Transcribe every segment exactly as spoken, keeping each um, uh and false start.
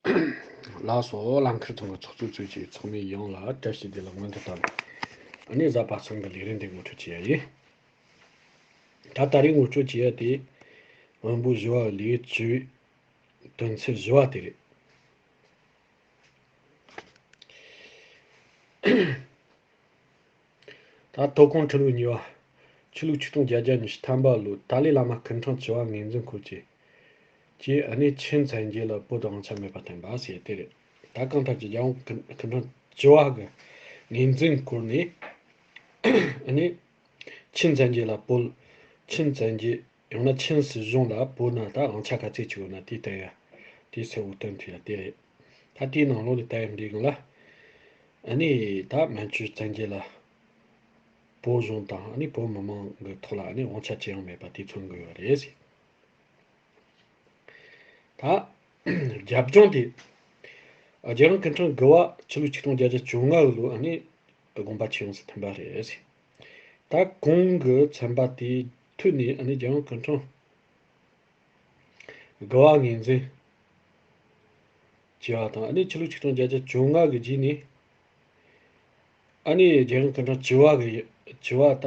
ལགས་སོ། རླངས་འཁོར་ཐོག་གི་ཚོགས་གཙོ་གཙོས་ཀྱི་ཚོགས་མི་ཡོངས་ལ་བཀྲ་ཤིས་བདེ་ལེགས་སྔོན་དུ་བཏང་། ཨ་ནི་གཟའ་པ་སངས་ཀྱི་ལས་རིམ་འདི་ངོ་སྤྲོད་བྱེད་ཡ་ཡིན། ད་ད་རེས་ངོ་སྤྲོད་བྱེད་ཡ་དེ། དབོན་པོ་བཞི་བ་ལས་བཅུའི་དོན་ཚན་བཞི་བ་དེ་རེད། ད་དོ་དགོང་ཁྲི་ལོ་གཉིས་པ། ཆུ་ལུག་ཆིག་སྟོང་བརྒྱད་བརྒྱ་ཉི་ཤུ་ཐམ་པ་ལོ་ཏཱ་ལའི་བླ་མ་སྐུ་ཕྲེང་བཅུ་བ་ངོས་འཛིན་སྐོར་གྱི། ཀྱིས་ཨ་ནི་ཆིན་བཙན་རྒྱལ་ལ་བོད་དབང་ཆ་མེད་པ་བསྟན་པ་ཟེར་དེ་རེད། ད་གང་ལྟར་གྱི་རྒྱལ་དབང་སྐུ་ཕྲེང་བཅུ་བ་གི་ངོས་འཛིན་སྐོར་ནས། ཨ་ནི་ཆིན་བཙན་རྒྱལ་ལ་བོད། ཆིན་བཙན་རྒྱལ་ཡང་ན་ཆིན་སྲིད་གཞུང་ལ་བོད་ནང་ད་དབང་ཆ་ག་ཚད་ཅིག་ཡོད་ན་དེ་བསྟན་ཡ། དེ་གསལ་བོ་སྟོན་ཐུབ་ཡ་དེ་རེད། ད་དེའི་ནང་ལོགས་ནས་ད་ཡང་འདི་གང་ལ། ཨ་ནི་ད་མན་ཇུ་བཙན་རྒྱལ་ལ་བོད་གཞུང་དང་ཨ་ནི་བོད་མི་མང་གི་ཐོག་ལ་ཨ་ནི་དབང་ཆ་ཅི་ཡང་མེད་པ་དེ་མཚོན་གི་ཡོད་རེད་ཟེར། ད་རྒྱབ་ལྗོངས་དེ། རྒྱལ་དབང་སྐུ་ཕྲེང་དགུ་བ་ཆུ་ལུག་ཆིག་སྟོང་བརྒྱད་བརྒྱ་བཅོ་ལྔ་ལོ་ཨ་ནི་དགོངས་པ་ཆེ་ཡོངས་སུ་ཐིམ་པ་རེད་ཟེར། ད་གོང་གི་ཚན་པ་དེའི་མཐུད་ནས་ཨ་ནི་རྒྱལ་དབང་སྐུ་ཕྲེང་དགུ་བ་ངོས་འཛིན་བྱས་པ་དང་། ཨ་ནི་ཕྱི་ལོ་ཆིག་སྟོང་བརྒྱད་བརྒྱ་བཅོ་ལྔ་གི་རྗེས་ནས། ཨ་ནི་རྒྱལ་དབང་སྐུ་ཕྲེང་བཅུ་བ་གི་བཅུ་བ་ད་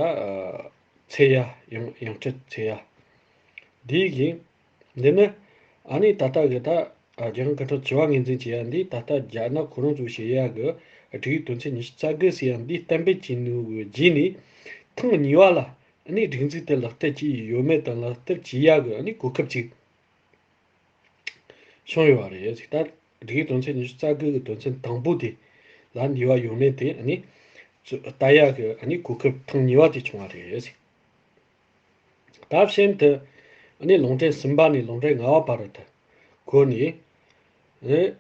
ཚད་ཡ་ཡང་ཡང་སྤྲུལ་ཚད་ཡ། འདི་ཡིན། འདི་ནི་ཨ་ནི་ད་ལྟ་གི་ད་རྒྱལ་དབང་སྐུ་ཕྲེང་བཅུ་བ་ངོས་འཛིན་བྱེད་ཡ་འདི་ད་ལྟ་རྒྱ་ནག་ཁོ་རང་ཚོས་བྱེད་ཡ་གི་སྒྲིག་ཡིག་དོན་ཚན་ཉི་ཤུ་རྩ་དགུ་ཟེར་ཡ་འདི་གཏན་འབེབས་བྱས་ནོ་གི་རྗེས་ནས་ཐེངས་གཉིས་པ་ལ། ཨ་ནི་སྒྲིག་འཛུགས་དེ་ལག་བསྟར་བྱས་ཡོད་མེད་དང་ལག་བསྟར་བྱེད་ཡག་གི་ཨ་ནི་གོ་སྐབས་ཅིག་བྱུང་ཡོད་པ་རེད་ཟེར། ད་སྒྲིག་ཡིག་དོན་ཚན་ཉི་ཤུ་རྩ་དགུ་གི་དོན་ཚན་དང་པོ་དེ་ལ་འགྱུར་བ་ཡོད་མེད་དེ་ཨ་ནི་ལྟ་ཡག་གི་ཨ་ནི་གོ་སྐབས་ཐེངས་གཉིས་པ་དེ་བྱུང་བ་རེད་ཟེར། ད་གཞན་དུ་ཨ་ནི་ལུང་འདྲེན་གསུམ་པ་ནས་ལུང་འདྲེན་ལྔ་པ་བར་དུ་གོ་ནས། ཨེ།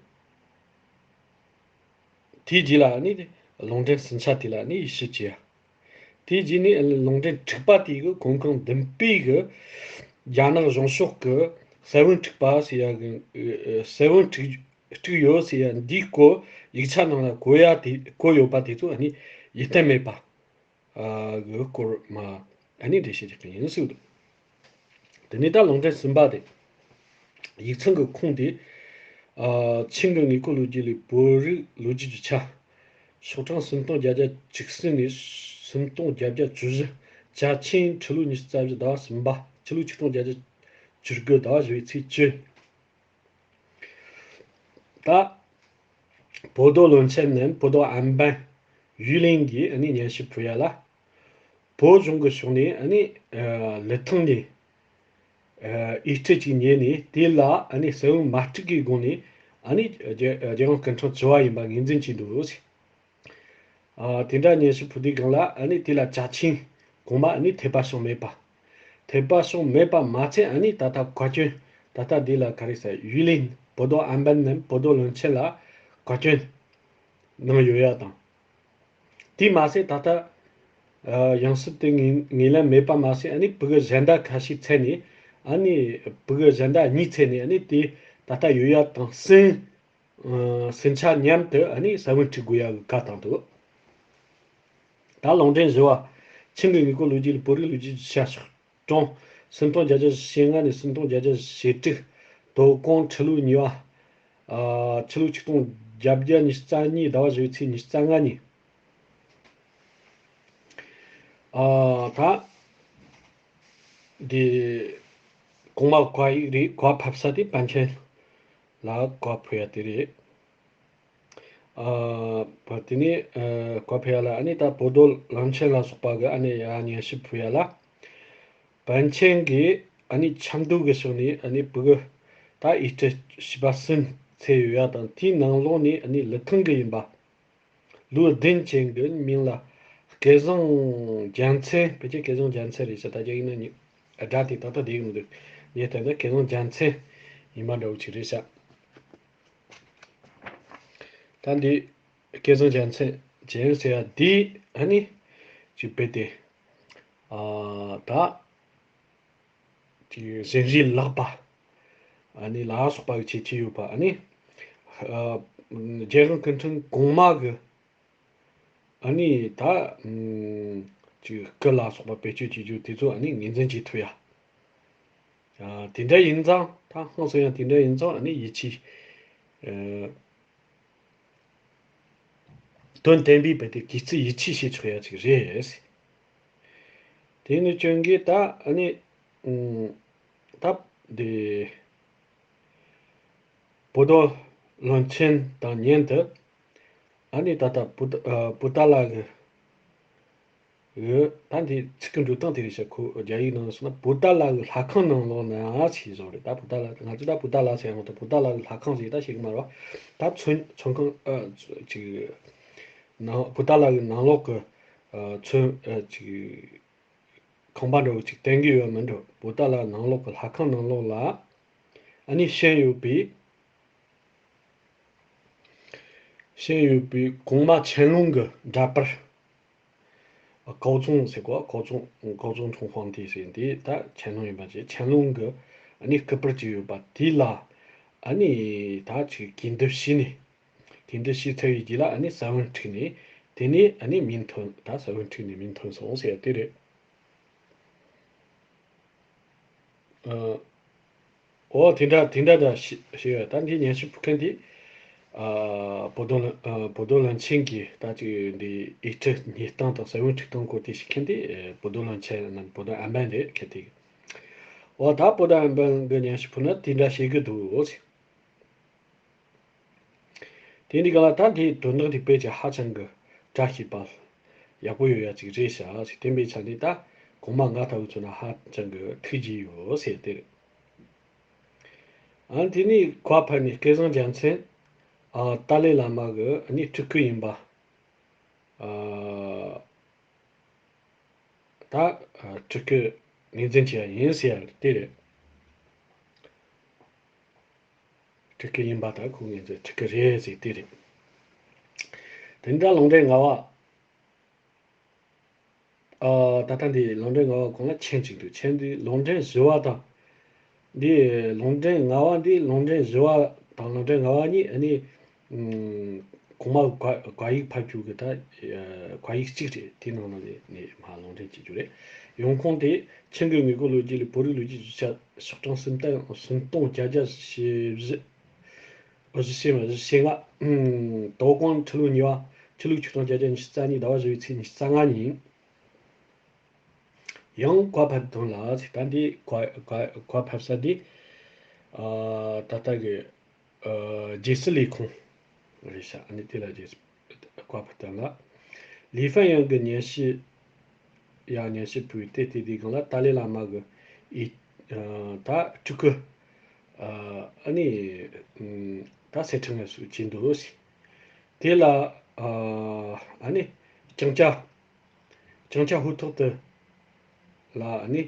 དེའི་རྗེས་ལ་ནི་ལུང་འདྲེན་ཟིན་ཆ་དེ་ལ་ནི་ཡིད་ཞིབ་བྱས། དེའི་རྗེས་ནི་ལུང་འདྲེན་དྲུག་པ་དེ་གི་གོང་གང་བདུན་པའི་གི་རྒྱ་ནག་གཞུང་ཕྱོགས་ཀྱི་ས་བོན་དཀྲུགས་པ་ཟེར་ཡ་གི་ས་བོན་དཀྲུགས་དཀྲུགས་ཡོད་ཟེར་ཡ་འདིའི་སྐོར་ཡིག་ཆ་ནང་ལ་གོ་ཡ་དེ་གོ་ཡོད་པ་དེ་ཚོ་ནི་ཡིད་བརྟན་མེད་པ། གི་སྐོར་མ་ཨ་ནི་འགྲེལ་བཤད་རྒྱག་གི་ཡིན་ཟེར་འདུག་དེ་ནས་ད་ལུང་འདྲེན་གསུམ་པ་དེ། ཡིག་ཚང་གི་ཁུངས་དེ། ཆིང་གི་དངོས་པོ་ལོ་རྒྱུས་ལས་བོད་རིགས་ལོ་རྒྱུས་ཀྱི་ཆ། ཤོག་གྲངས་སུམ་སྟོང་བརྒྱད་བརྒྱ་བཅུ་གསུམ་ནས་སུམ་སྟོང་བརྒྱད་བརྒྱ་བཅུ་བཞི། ཅ་ཆིང་ཁྲི་ལོ་ཉི་ཤུ་རྩ་བཞི་ཟླ་བ་གསུམ་པ་ཕྱི་ལོ་ཆིག་སྟོང་བརྒྱད་བརྒྱ་བཅུ་དགུ་ཟླ་བ་བཞི་པའི་ཚེས་བཅུ། ད། 博多论剑 ནི་博多安板 ཡུས་ལིན་གྱིས་ཨ་ནི་སྙན་ཞུ་ཕུལ་ཡ་ལ། བོད་གཞུང་གི་ཕྱོགས་ནས་ཨ་ནི་ལི་ཐང་ནས་ཨེ་ཁྲིད་ཅིག་ཉོས་ནས་དེ་ལ་ཨ་ནི་ས་བོན་མ་དཀྲུགས་ཀྱི་སྒོ་ནས་ཨ་ནི་རྒྱལ་རྒྱལ་དབང་སྐུ་ཕྲེང་བཅུ་བ་ཡིན་པ་ངོས་འཛིན་བྱས་འདུག་ཨ། དེ་འདྲ་སྙན་ཞུ་ཕུལ་དུས་སྒང་ལ་ཨ་ནི་དེ་ལ་ཅ་ཆིང་གོང་མ་ཨ་ནི་འཐད་པ་བྱུང་མེད་པ། འཐད་པ་བྱུང་མེད་པ་མ་ཚད་ཨ་ནི་ད་ལྟ་བཀའ་བཀྱོན། ད་ལྟ་འདི་ལ་ག་རེ་ཟེར་ཡུས་ལིན་博多安板 ནས་博多论剑 ལ་བཀའ་བཀྱོན་གནང་ཡོད་ཡ་དང་། དེ་མ་ཟད་ད་ལྟ་ཡང་སྲིད་དེ་ངོས་ངོས་ལེན་མེད་པ་མ་ཟད་ཨ་ནི་ཕྲུ་གུ་གཞན་དག་ཁ་ཤས་ཚད་ནས་ཨ་ནི་ཕྲུ་གུ་གཞན་དག་གཉིས་ཚད་ནས་ཨ་ནི་དེ་ད་ལྟ་ཡོད་ཡ་དང་གསུམ། ཨ་ཟིན་ཆ་མཉམ་དུ་ཨ་ནི་ས་བོན་དཀྲུག་དགོས་ཡ་གི་བཀའ་བཏང་འདུག་ད་ལུང་འདྲེན་བཞི་པ། ཆིང་གི་དངོས་པོ་ལོ་རྒྱུས་ལས་བོད་རིགས་ལོ་རྒྱུས་ཀྱི་ཆ། ཤོག་གྲངས་སུམ་སྟོང་བརྒྱད་བརྒྱ་ཞེ་ལྔ་ནས་སུམ་སྟོང་བརྒྱད་བརྒྱ་ཞེ་དྲུག་དོ་དགོང་ཁྲི་ལོ་གཉིས་པ། ཨ་ཕྱི་ལོ་ཆིག་སྟོང་བརྒྱད་བརྒྱ་ཉི་ཤུ་རྩ་གཉིས་ཟླ་བ་བཞི་པའི་ཚེས་ཉི་ཤུ་རྩ་ལྔ་ཉིན། ཨ་ད། འདི། གོང་མ་བཀའ་ཡིག་རེད། བཀའ་ཕབ་ས་དེ་པཎ་ཆེན་ལ་བཀའ་ཕུལ་ཡ་དེ་རེད། ཨ་བ་དེ་ནས་ཨ་བཀའ་ཕུལ་ཡ་ལ་ཨ་ནི་ད་博多论剑 ལ་སོགས་པ་གི་ཨ་ནི་ཡ་སྙན་ཞུ་ཕུལ་ཡ་ལ། པཎ་ཆེན་གྱིས་ཨ་ནི་ཆབ་མདོ་གི་ཕྱོགས་ནས་ཨ་ནི་ཕྲུ་གུ་ད་ཡིག་ཁྲི་བཞི་པ་གསུམ་ཚད་ཡོད་ཡ་དང་དེའི་ནང་ལོགས་ནས་ཨ་ནི་ལི་ཐང་གི་ཡིན་པ། ལོ་བདུན་ཅན་གྱི་མིང་ལ་སྐལ་བཟང་རྒྱལ་མཚན། ཕལ་ཆེར་སྐལ་བཟང་རྒྱལ་མཚན་རེད་ཤག་ད་རྒྱ་ཡིག་ནང་ནི་སྒྲ་དེ་ཏག་ཏག་བསྡད་ཀྱི་མི་འདུག་ངས་བལྟས་ན་སྐལ་བཟང་རྒྱལ་མཚན་ཡིན་པ་འདྲ་བོ་ཅིག་རེད་ཤག་ད་འདི་སྐལ་བཟང་རྒྱལ་མཚན་ཅན་ཟེར་ཡ་འདི་ཨ་ནི་ཅིག་དཔེ་དེ་ཨ་ད། དེ་གཞན་རིགས་ལག་པ། ཨ་ནི་ལ་སོགས་པ་གི་ཆེད་ཆེ་ཡོད་པ་ཨ་ནི། ཨ་རྒྱལ་དབང་སྐུ་ཕྲེང་གོང་མ་གི་ཨ་ནི་ད་ཅིག་སྐུ་ལ་སོགས་པ་བེད་སྤྱོད་བྱེད་རྒྱུ་དེ་ཚོ་ཨ་ནི་ངོས་འཛིན་བྱེད་ཐུབ་ཡ། ཨ་དེ་འདྲ་ཡིན་ཙང་ད་ཧང་སང་ཡང་དེ་འདྲ་ཡིན་ཙང་ཨ་ནི་ཡིད་ཆེས་ ཨ་དོན་བསྟན་པའི་བོད་དེ་གུས་བརྩི་ཡིད་ཆེས་བྱེད་ཆོག་ཡ་ཅིག་རེད། དེ་ནི་ཁྱོད་ཀྱིས་ད་ཨ་ནི་ཨུམ་ད་དེ་བོད་རྡོ་བློན་ཆེན་དང་མཉམ་དུ་ཨ་ནི་ད་ལྟ་བུ་ད་ཨ་བུ་ཏཱ་ལ་གི་ཡོད། ད་འདི་ཚིག་གི་འགྲོ་སྟངས་དེ་རེད་ཤག་ཁོ་རྒྱ་ཡིག་ནང་སོང་ན་བུ་ཏཱ་ལ་གི་ལྷ་ཁང་ནང་ལོགས་ན་ཞེས་བཟོ་རེད། ད་བུ་ཏཱ་ལ་ང་ཚོ་ད་བུ་ཏཱ་ལ་ཟེར་ཡང་མ་གཏོགས་བུ་ཏཱ་ལ་གི་ལྷ་ཁང་ཞེས་ད་ཞིག་མ་རེད་བ། ད་ཚོན་ཚོན་ཁང་ཨ་ཅིག་ནང་བུ་ཏཱ་ལ་གི་ནང་ལོགས་གི་ཨ་ཚོན་ཨ་ཅིག་ཁང་པ་འདྲ་བོ་ཅིག་བསྟན་གི་ཡོད་མི་འགྲོ། བུ་ཏཱ་ལ་ནང་ལོགས་གི་ལྷ་ཁང་ནང་ལོགས་ལ་ཨ་ནི་བཞེངས་ཡོད་པའི་བཞེངས་ཡོད་པའི་གོང་མ་ཆན་ལུང་གི་འདྲ་པར། ཀའོ་ཙུང་ཟེར་གོ་ཀའོ་ཙུང་ཀའོ་ཙུང་ཁྲུང་ཧྥང་ཏི་ཟེར་འདི་ད་ཆན་ལུང་ཡིན་པ་བྱས། ཆན་ལུང་གི་ཨ་ནི་སྐུ་པར་ཅིག་ཡོད་པ་དེ་ལ་ཨ་ནི་ད་ཅིག་གུས་འདུད་ཞུས་ནས། གུས་འདུད་ཞུས་ཚར་བའི་རྗེས་ལ་ཨ་ནི་ས་བོན་འཁྲིགས་ནས། དེ་ནས་ཨ་ནི་མིང་ཐོན། ད་ས་བོན་འཁྲིགས་ནས་མིང་ཐོན་སོང་ཟེར་ཡ་དེ་རེད། ཨ། འོ་དེ་འདྲ་དེ་འདྲ་འདྲ་ཞིག་ཞིག་ཡོད། ད་འདི་སྙན་ཞུ་ཕུལ་མཁན་དེ། ཨ། བོད་དོན་ཨ། བོད་དོན་བློན་ཆེན་གྱི་ད་ཅིག་འདི་ཡིག་ཆ་རྙེད་སྟངས་དང་ས་བོན་འཁྲིགས་སྟངས་སྐོར་དེ་ཞིག་མཁན་དེ་ཨ། བོད་དོན་བློན་ཆེན་ནམ་བོད་དོན་ཨམ་བན་རེད་མཁན་དེ། འོ་ད་བོད་དོན་ཨམ་བན་གྱི་སྙན་ཞུ་ཕུལ་ན་དེ་འདྲ་བཤད་གི་འདུག་དེ་འདི་ག་ལ་ད་འདིའི་དོན་དག་འདི་དཔེ་ཆ་ཧ་ཅང་གི་བཀྲ་ཤིས་པ་ཡག་པོ་ཡོད་ཡ་ཅིག་རེད་ཤག་ཞིག་དེ་འདྲའི་ཆ་ནས་ད་གོང་མ་ང་ལྟ་བུ་ཚོ་ན་ཧ་ཅང་གི་ཐུགས་རྗེ་ཡོད་ཟེར་དེ་རེད། ཨ་དེ་ནས་ག་བ་ཕར་ནས་སྐལ་བཟང་རྒྱལ་མཚན་ཨ་ཏཱ་ལའི་བླ་མ་གི་ཨ་ནི་སྤྲུལ་སྐུ་ཡིན་པ། ཨ། ད་ཨ་སྤྲུལ་སྐུ་ངོས་འཛིན་བྱས་ཡ་ཡིན་ཟེར་ཡ་དེ་རེད། སྤྲུལ་སྐུ་ཡིན་པ་ད་ཁོ་ངོས་འཛིན་སྤྲུལ་སྐུ་རེད་ཟེར་དེ་རེད། དེ་འདྲ་ལུང་འདྲེན་ལྔ་པ། ཨ། ད་ལྟ་འདི་ལུང་འདྲེན་ལྔ་པ་གོང་ལ་མཆན་གཅིག་འདུག་མཆན་འདི་ལུང་འདྲེན་བཞི་པ་དང་། འདི་ལུང་འདྲེན་ལྔ་པ་འདི་ལུང་འདྲེན་བཞི་པ་དང་ལུང་འདྲེན་ལྔ་པ་གཉིས་ཨ་ནི། ཨུམ། གོང་མ་གི་བཀའ་བཀའ་ཡིག་ཕབ་རྒྱུ་གི་ད་བཀའ་ཡིག་གཅིག་རེད། དེའི་ནང་ལ་ནས་ནས་མར་ལུང་འདྲེན་བྱེད་རྒྱུ་རེད། ཡོང་ཁུངས་དེ་ཆིང་གི་དངོས་པོ་ལོ་རྒྱུས་ལས་བོད་རིགས་ལོ་རྒྱུས་ཀྱི་ཆ་ཤོག་གྲངས་སུམ་སྟོང་སུམ་སྟོང་བརྒྱད་བརྒྱ་ཞེ་བཞི། ཨོ་བཞི་ཤེས་མ་བཞི་ཤེས་ལྔ། ཨུམ། དོ་དགོང་ཕྱི་ལོ་གཉིས་པ། ཕྱི་ལོ་ཆིག་སྟོང་བརྒྱད་བརྒྱ་ཉི་ཤུ་རྩ་གཉིས་ཟླ་བ་བཞི་པའི་ཚེས་ཉི་ཤུ་རྩ་ལྔ་ཉིན། ཡང་བཀའ་ཕབ་དོན་ལ་ཟེར། ད་འདི་བཀའ་བཀའ་བཀའ་ཕབ་ས་འདི། ཨ། ད་ལྟ་གི་ཨ། རྒྱལ་སྲིད་ལས་ཁུངས་རེད་ཤག་ཨ་ནི་དེ་ལ་རྒྱལ་སྲིད་བཀའ་ཕབ་དོན་ལ། ལི་ཧྥན་ཡང་གི་སྙན་ཞུ། ཡང་སྙན་ཞུ་ཕུལ་བའི་དེ་དེ་དེའི་སྒང་ལ་ཏཱ་ལའི་བླ་མ་གི་ཨི། ཨ། ད་སྤྲུལ་སྐུ། ཨ། ཨ་ནི། ཨུམ། ད་གསེར་ཁྲི་ངོས་སུ་བྱིན་འདུག་ཟེར། དེ་ལ། ཨ། ཨ་ནི། ལྕང་སྐྱ། ལྕང་སྐྱ་ཧུར་ཐག་ཏུ་ལ་ཨ་ནི།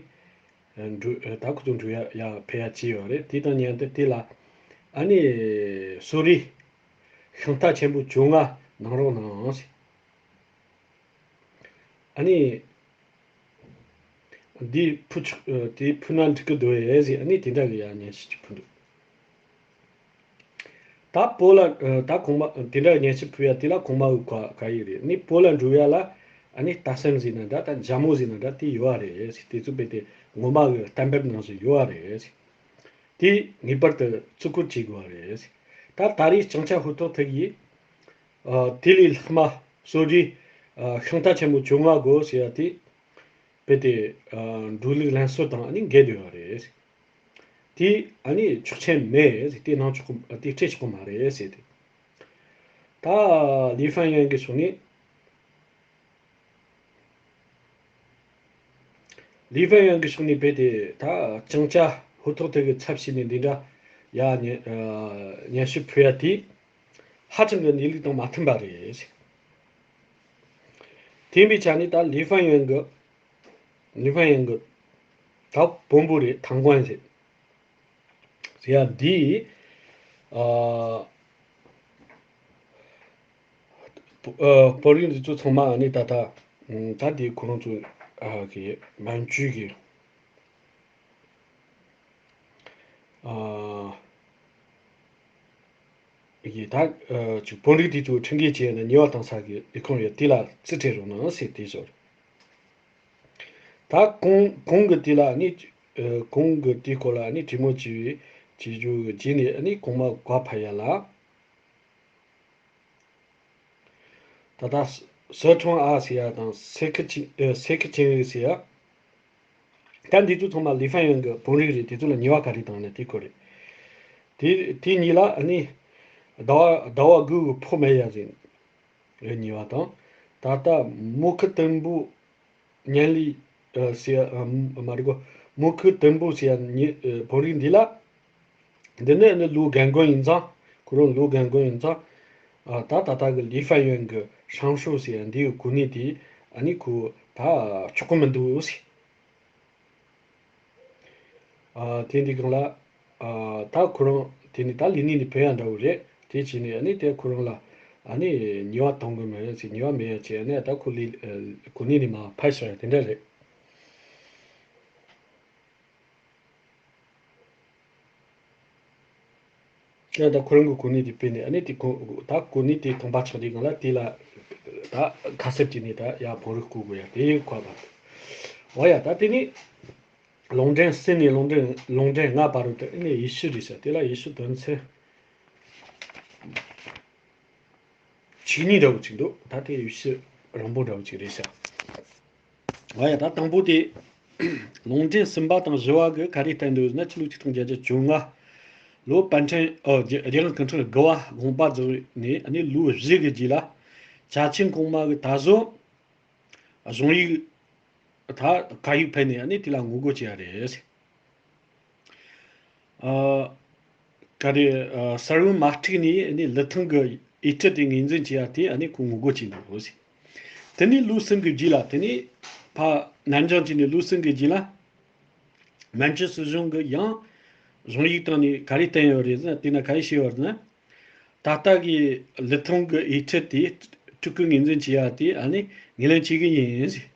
འགྲོ་ད་ཁོ་ཚོ་འགྲོ་ཡ་ཡ་ཕེབས་ཡ་བྱས་ཡོད་རེད། དེ་དང་མཉམ་དུ་དེ་ལ་ཨ་ནི་གསོལ་རས་ཤིང་རྟ་ཆེན་པོ་བཅོ་ལྔ་གནང་རོགས་གནང་ཟེར། ཨ་ནི་འདི་ཕུལ་ཆོག་དེ་ཕུལ་ན་འགྲིག་གི་འདུག་ཨེ་ཟེར། ཨ་ནི་དེ་འདྲ་གི་ཡ་སྙན་ཞུ་ཅིག་ཕུལ་འདུག་ད་བོད་ལ་ཨ་ད་གོང་མ་དེ་འདྲ་སྙན་ཞུ་ཕུལ་ཡ་དེ་ལ་གོང་མ་གི་བཀའ་བཀའ་ཡིག་རེད། ནི་བོད་ལ་འགྲོ་ཡ་ལ་ཨ་ནི་རྟ་ཟམ་ཟེར་ན་འདྲ། ད་ཇ་མོ་ཟེར་ན་འདྲ། དེ་ཡོད་རེད་ཟེར། དེ་ཚོ་རྦད་དེ་ངོ་མ་གི་གཏན་འབེབས་ནང་བཞིན་ཡོད་རེད་ཟེར། དེ་ངེས་པར་དུ་བརྩི་བཀུར་བྱེད་དགོས་རེད་ཟེར། ད་ད་རེས་ལྕང་སྐྱ་ཧུར་ཐག་ཐུག་ཡིས་ཨ་དེ་ལས་ལྷག་མ་གསོལ་རས་ཨ་ཤིང་རྟ་ཆེན་མོ་བཅོ་ལྔ་དགོས་ཟེར་ཡ་དེ། རྦད་དེ་ཨ་འགྲོ་ལུགས་ལམ་སྲོལ་དང་ཨ་ནི་འགལ་བསྡད་ཡོད་རེད། དེ་ཨ་ནི་ཆོག་མཆན་མེད་ཟེར། དེ་གནང་ཆོག་གི་དེ་སྤྲད་ཆོག་གི་མ་རེད་ཟེར་ཏེ། ད་ལི་ཧྥན་ཡང་གི་ཕྱོགས་ནས། ལི་ཧྥན་ཡང་གི་ཕྱོགས་ནས་རྦད་དེ་ད་ལྕང་སྐྱ་ཧུར་ཐག་ཐུག་གི་ཚབ་བྱས་ནས་འདི་འདྲ་ཡ་སྙན་ཨ་སྙན་ཞུ་ཕུལ་ཡ་དེ་ཧ་ཅང་གི་གནས་ལུགས་དང་མ་མཐུན་པ་རེད་ཟེར། དེ་ཡིན་པའི་ཆ་ནས་ད་ལི་ཧྥན་ཡང་གི་ལི་ཧྥན་ཡང་གི་ད་བོན་པོ་རེད། ཐང་ཀོན་ཟེར་ཟེར་ཡ་འདི་ཨ། ཨ། བོད་རིགས་འདི་ཚོ་ཚང་མ་ཨ་ནི་ད་ལྟ་ད་འདི་ཁོ་རང་ཚོ་ཨ་གི་མན་ཇུ་གི་ཨ་གི་ད་ཨ་ཅིག་བོད་རིགས་དེ་ཚོ་ཁྲིམས་འགལ་བྱས་ན་ཉེས་པ་བཏང་ས་གི་ལས་ཁུངས་ཡོད། དེ་ལ་རྩིས་སྤྲད་རོགས་གནང་ཟེར་དེ་ཚོ་རེད། ད་གོང་གོང་གི་དེ་ལ་ནི་ཨ་གོང་གི་དེའི་སྐོར་ལ་ནི་གྲོས་མོལ་བྱས་བྱས་རྒྱུ་བྱས་ནས་ནི་གོང་མ་ག་བ་ཕ་ཡ་ལ་ ད་ལྟ་ཟི་ཁྲོན་ཨ་ཟེར་ཡ་དང་སེ་ཁི་ཆིང་ཨེ་སེ་ཁི་ཆིང་ཨེ་ཟེར་ཡ། ད་འདི་ཚོ་ཚང་མ་ལི་ཧྥན་ཡོན་གྱི་བོད་རིགས་རེད། དེ་ཚོ་ལ་ཉེས་པ་ག་རེ་བཏང་ནས་དེ་ཁོ་རེད། དེ་དེ་གཉིས་ལ་ཨ་ནི་ཟླ་བ་ཟླ་བ་དགུ་གི་ཕོགས་མེད་ཡ་ཟིན་ཉེས་པ་དང་། ད་ལྟ་མུ་ཁུ་དུམ་བུ་ཉན་ལི་ཨ་ཟེར་ཡ་ཨ་མ་རེད་གོ། མུ་ཁུ་དུམ་བུ་ཟེར་ཡ་ཉེ་ཨ་བོད་རིགས་འདི་ལ། འདི་ནི་ནི་ལུའུ་རྒན་རྒོན་ཡིན་ཙང་། ཁོ་རང་ལུའུ་རྒན་རྒོན་ཡིན་ཙང་། ཨ་ད་ད་ལྟ་གི་ལི་ཧྥན་ཡོན་གྱི་ཧྲང་ཧྲུའུ་ཟེར་འདི་གི་གོ་གནས་དེ་ཨ་ནི་ཁོ་ད་ཆོག་གི་མི་འདུག་ཟེར། ཨ་དེ་འདི་གང་ལ། ཨ་ད་ཁོ་རང་དེ་ནི་ད་ལི་ནི་ནི་བོད་ཡང་འདྲ་བོ་རེད། དེ་བྱས་ནས་ཨ་ནི་དེ་ཁོ་རང་ལ་ཨ་ནི་ཉེས་པ་གཏོང་གི་མ་རེད་ཟེར། ཉེས་པ་མེད་ཡ་བྱས་ཨ་ནི་ད་ཁོ་ལི་གོ་གནས་ནི་མ་ཕར་ཞོག་ཡ་དེ་འདྲ་རེད། ཡང་ད་ཁོ་རང་གི་གོ་གནས་དེ་སྤེལ་ནས་ཨ་ནི་དེ་གོ་ད་གོ་གནས་དེ་ཐོན་པ་ཆགས་དུས་སྒང་ལ་དེ་ལ་ད་ཁ་གསབ་བྱས་ནས་ད་ཡར་བོད་རིགས་བསྐོ་དགོས་ཡ་དེ་ཁོ་པ། འོ་ཡ་ད་དེ་ནི་ལུང་འདྲེན་གསུམ་ནས་ལུང་འདྲེན་ལུང་འདྲེན་ལྔ་བར་དུ་ཨ་ནི་ཡེ་ཤུ་རེད་ཟེར། དེ་ལ་ཡེ་ཤུ་དོན་ཚན་བཅུ་གཉིས་འདྲ་བོ་ཅིག་འདུག་ད་དེ་ཡེ་ཤུ་རིང་པོ་འདྲ་བོ་ཅིག་རེད་ཤག་འོ་ཡ་ད་དང་པོ་དེ་ལུང་འདྲེན་གསུམ་པ་དང་བཞི་བ་གི་ག་རེ་བསྟན་འདུག་ཟེར་ན། ཕྱི་ལོ་ཆིག་སྟོང་བརྒྱད་བརྒྱ་བཅོ་ལྔ་ལོ་པཎ་ཆེན་ཨོ་རྒྱལ་རྒྱལ་དབང་སྐུ་ཕྲེང་དགུ་བ་དགོངས་པ་རྫོགས་ནས་ཨ་ནི་ལོ་བཞི་གི་རྗེས་ལ་བྱ་ཆེན་གོང་མ་གི་ད་གཟོད་གཞུང་ཡིག་ད་བཀའ་ཡིག་ཕེབས་ནས་ཨ་ནི་དེ་ལ་ངོ་རྒོལ་བྱས་ཡ་རེད། ཨ་ག་རེ་ཨ་ས་བོན་མ་འཁྲིགས་ནས་ཨ་ནི་ལི་ཐང་གི་ཡིག་ཆ་དེ་ངོས་འཛིན་བྱས་ཡ་དེ་ཨ་ནི་ཁོ་ངོ་རྒོལ་བྱས་འདུག་ཟེར། དེ་ནས་ལོ་གསུམ་གི་རྗེས་ལ་དེ་ནས་ཕར་ནན་ཅང་བྱས་ནས་ལོ་གསུམ་གི་རྗེས་ལ་མན་ཇུ་སྲིད་གཞུང་གི་ཡང་གཞུང་ཡིག་སྟེང་ནས་ག་རེ་བསྟན་ཡོད་རེད་ཟེར་ན། དེ་ན་ག་རེ་བཤད་ཡོད་རེད་ན། ད་ལྟ་གི་ལི་ཐང་གི་ཡིག་ཆ་དེ་སྤྲུལ་སྐུ་ངོས་འཛིན་བྱེད་ཡ་དེ་ཨ་ནི་ངོས་ལེན་བྱེད་ཀྱི་ཡིན་ཟེར།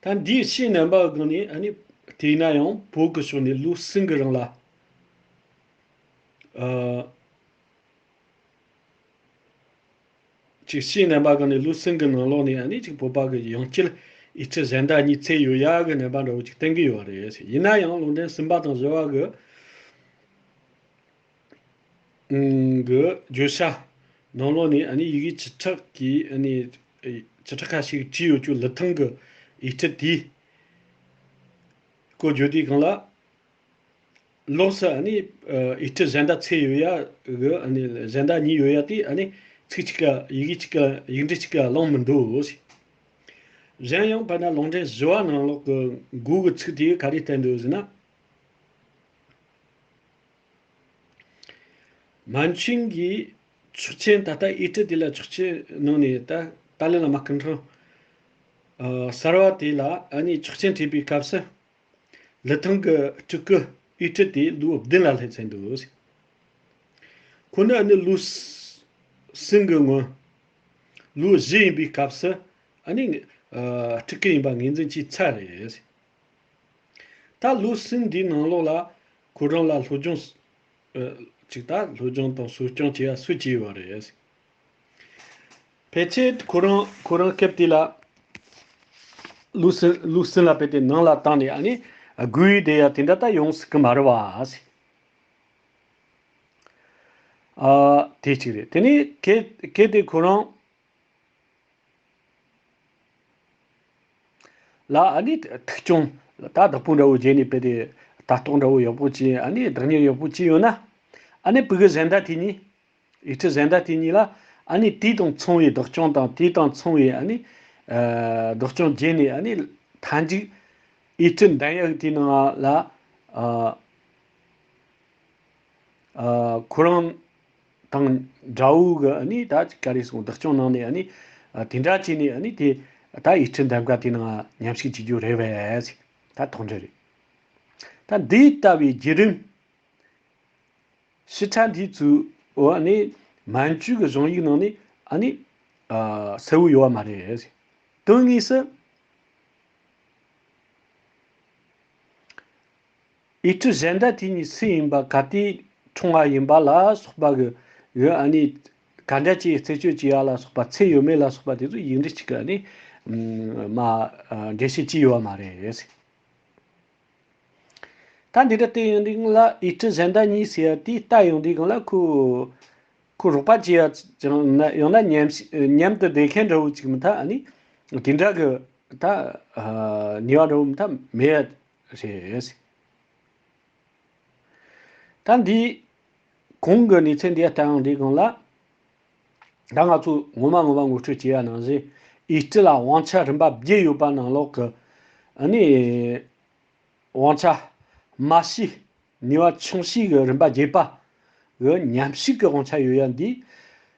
ད་འདིའི་ཕྱིའི་རྣམ་པ་སྒང་ནས་ཨ་ནི་དེས་ན་ཡང་བོད་ཀྱི་ཕྱོགས་ནས་ལོ་གསུམ་གྱི་རིང་ལ་ཨ་ཅིག་ཕྱིའི་རྣམ་པ་སྒང་ནས་ལོ་གསུམ་གྱི་ནང་ལོགས་ནས་ཨ་ནི་ཅིག་བོད་པ་གི་ཡང་བསྐྱར་ཡིག་ཆ་གཞན་དག་གཉིས་ཚུད་ཡོད་ཡ་གི་རྣམ་པ་འདྲ་བོ་ཅིག་བསྟན་གྱི་ཡོད་རེད། ཡིན་ན་ཡང་ལུང་འདྲེན་གསུམ་པ་དང་བཞི་བ་གི་གི་བརྗོད་བྱ་ནང་ལོགས་ནས་ཨ་ནི་ཡི་གེ་བཅུ་ཕྲག་གི་ཨ་ནི་བཅུ་ཕྲག་ཁ་ཤས་བྲིས་ཡོད་རྒྱུ་ལི་ཐང་གི་ཡིག་ཆ་དེའི་སྐོར་བརྗོད་དུས་སྒང་ལ། ལོགས་སུ་ཨ་ནི་ཡིག་ཆ་གཞན་དག་ཚུད་ཡོད་ཡ་གི་ཨ་ནི་གཞན་དག་གཉིས་ཡོད་ཡ་དེ་ཨ་ནི་ཚིག་གཅིག་ག་ཡི་གེ་གཅིག་ག་ཡིག་འབྲུ་གཅིག་ག་ལོང་མི་འདུག་ཟེར། གཞན་ཡང་དཔེར་ན་ལུང་འདྲེན་བཞི་བ་ནང་ལོགས་ཀྱི་མགོ་གི་ཚིག་དེ་ག་རེ་བསྟན་འདུག་ཟེར་ན། མན་ཆིང་གིས་ཆོག་མཆན་ད་ལྟ་ཡིག་ཆ་དེ་ལ་ཆོག་མཆན་གནང་ནས། ད་ཏཱ་ལའི་བླ་མ་སྐུ་ཕྲེང་ཨ་གསར་བ་དེ་ལ་ཨ་ནི་ཆོག་མཆན་བྲིས་པའི་སྐབས་སུ། ལི་ཐང་གི་སྤྲུལ་སྐུ་ཡིག་ཆ་དེ་ལོ་བདུན་ལ་སླེབས་ཚར་འདུག་ཟེར། ཁོ་ནི་ཨ་ནི་ལོ་གསུམ་གི་སྔོན་ལོ་བཞི་ཡིན་པའི་སྐབས་སུ་ཨ་ནི་ཨ་སྤྲུལ་སྐུ་ཡིན་པ་ངོས་འཛིན་བྱས་ཚར་རེད་ཟེར། ད་ལོ་གསུམ་འདིའི་ནང་ལོགས་ལ་ཁོ་རང་ལ་སློབ་སྦྱོང་ཨ་ཅིག་ད་སློབ་སྦྱོང་དང་གསོ་སྐྱོང་བྱེད་ཡ་སུས་བྱས་ཡོད་རེད། ཕལ་ཆེར་ཁོ་རང་ཁོ་རང་སྐབས་དེ་ལ་ལུགས་སྲོལ་ལུགས་སྲོལ་ལ་དཔེ་དེ་ནང་ལ་བཏང་ནས་ཨ་ནི་སྒུག་ཡུལ་དེ་ཡ་དེ་འདྲ་ད་ཡོང་སྲིད་ཀྱི་མ་རེད་བ་ཟེར། ཨ་དེ་གཅིག་རེད། དེ་ནས་གལ་གལ་ཏེ་ཁོ་རང་ལ་ཨ་ནི་ཐུག་སྐྱོང་ད་བདག་པོ་འདྲ་བོ་བྱས་ནས་དཔེ་དེ་ལྟ་རྟོག་འདྲ་བོ་ཡག་པོ་བྱས། ཨ་ནི་བདག་གཉེར་ཡག་པོ་བྱས་ཡོད་ན། ཨ་ནི་ཕྲུ་གུ་གཞན་དག་དེ་གཉིས་ཡིག་ཚད་གཞན་དག་དེ་གཉིས་ལ་ཨ་ནི་དེ་དང་མཚུངས་པའི་བདག་སྐྱོང་དང་། དེ་དང་མཚུངས་པའི་ཨ་ནི་ཨ་བདག་སྐྱོང་བྱས་ནས། ཨ་ནི་མཐའ་མཇུག་ཡིག་ཚད་འདོན་ཡག་དེའི་ནང་ལ་ཨ་ཨ་ཁོ་རང་དང་འདྲ་བོ་གི་ཨ་ནི་ད་ག་རེ་ཟེར། བདག་སྐྱོང་གནང་ནས་ཨ་ནི་ཨ་དེ་འདྲ་བྱས་ནས་ཨ་ནི་དེ་ད་ཡིག་ཚད་འདེམས་ཀ་དེའི་ནང་མཉམ་ཞུགས་བྱེད་རྒྱུ་རེད་པས་ཟེར། ད་དོགས་འདྲི་རེད། ད་འདི་ལྟ་བུའི་བརྒྱུད་རིམ་ཞིབ་ཕྲ་འདི་ཚོའི་འོག་ནས་མན་ཇུ་གི་གཞུང་ཡིག་ནང་ནས་ཨ་ནི་ཨ་གསལ་བོ་ཡོད་པ་མ་རེད། དོན་དངོས་སུ་ཡིག་ཚད་གཞན་དག་དེ་གཉིས་སུ་ཡིན་པ། ག་དུས་འཁྲུངས་པ་ཡིན་པ་ལ་སོགས་པ་གི་ཡོད། ཨ་ནི་ག་འདྲ་ཅིག་རྩད་གཅོད་བྱེད་ཡ་ལ་སོགས་པ་ཚུད་ཡོད་མེད་ལ་སོགས་པ་དེ་ཚོ་ཡིག་འབྲུ་གཅིག་གི་ཨ་ནི་མ་འགྲེལ་བཤད་བྱས་ཡོད་པ་མ་རེད། ད་འདི་འདྲ་བལྟས་ཡོང་དུས་ལ་ཡིག་ཚད་གཞན་དག་གཉིས་ཟེར་ཡ་དེ་ལྟ་ཡོང་དུས་སྒང་ལ་ཁོ་ ཁོ་རོགས་པ་བྱེད་ཡ་ཅང་ན་ཡང་ན་མཉམ་ཞི་མཉམ་དུ་བསྡད་མཁན་འདྲ་བོ་ཅིག་མི་ཐ་ཨ་ནི་དེ་འདྲ་གི་ད་ནུས་པ་འདྲ་བོ་མི་ཐ་མེད་ཡ་རེད། ད་འདི་གོང་གི་གནས་ཚུལ་འདི་ལྟ་ཡང་འདི་གང་ལ། ད་ང་ཚོ་ངོ་མ་ངོ་མ་ངོ་སྤྲོད་བྱེད་ཡ་ནང་བཞིན་ཨི་ཊ་ལ་དབང་ཆ་རིམ་པ་བརྒྱད་ཡོད་པ་ནང་ལོགས་ཀྱི་ཨ་ནི་དབང་ཆ་དམའ་ཤོས་ནུས་པ་ཆུང་ཤོས་ཀྱི་རིམ་པ་བརྒྱད་པ་གི་མཉམ་ཞུགས་ཀྱི་དབང་ཆ་ཡོད་ཡ་འདི་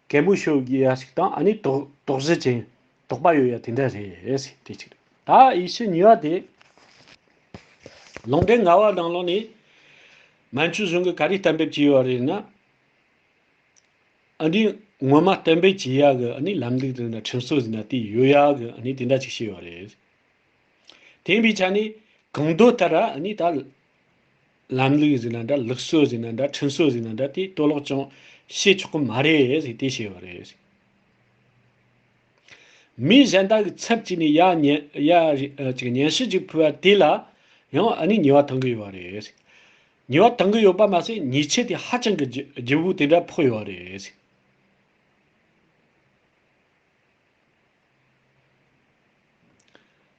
གད་མོ་ཤོར་དགོས་ཡ་ཞིག་དང་ཨ་ནི་དོགས་དོགས་གཞི་ཅན་དོགས་པ་ཡོད་ཡ་དེ་འདྲ་རེད་ཟེར་དེ་གཅིག་རེད། ད་ཨི་ཤི་གཉིས་པ་དེ་ལུང་འདྲེན་ལྔ་པ་ནང་ལོགས་ནས་མན་ཇུ་གཞུང་གིས་ག་རེ་གཏན་འབེབས་བྱས་ཡོད་རེད་ན། ཨ་ནི་ངོ་མ་གཏན་འབེབས་བྱེད་ཡག་གི་ཨ་ནི་ལམ་ལུགས་ཟེར་ན་ཁྲིམས་སྲོལ་ཟེར་ན་དེ་ཡོད་ཡག་གི་ཨ་ནི་དེ་འདྲ་ཅིག་བྱས་ཡོད་རེད། དེ་ཡིན་པའི་ཆ་ནས་གང་འདོད་ལྟར་ཨ་ནི་ད་ལམ་ལུགས་ཟེར་ན་འདྲ་ལུགས་སྲོལ་ཟེར་ན་འདྲ་ཁྲིམས་སྲོལ་ཟེར་ན་འདྲ་དེ་གཏོར་བརླག་ཅང་བྱེད་ཆོག་གི་མ་རེད་ཟེར་དེ་བྱས་ཡོད་རེད། མི་གཞན་དག་གི་ཚབ་བྱས་ནས་ཡ་ཉན་ཡ་ཅིག་སྙན་ཞུ་ཅིག་ཕུལ་བ་དེ་ལ་ཡང་ཨ་ནི་ཉེས་པ་གཏང་གི་ཡོད་རེད། ཉེས་པ་གཏང་གི་ཡོད་པ་མ་ཟད་ཉེས་ཆད་དེ་ཧ་ཅང་གི་ལྗི་ལྗིད་པོ་དེ་འདྲ་ཕོག་ཡོད་རེད།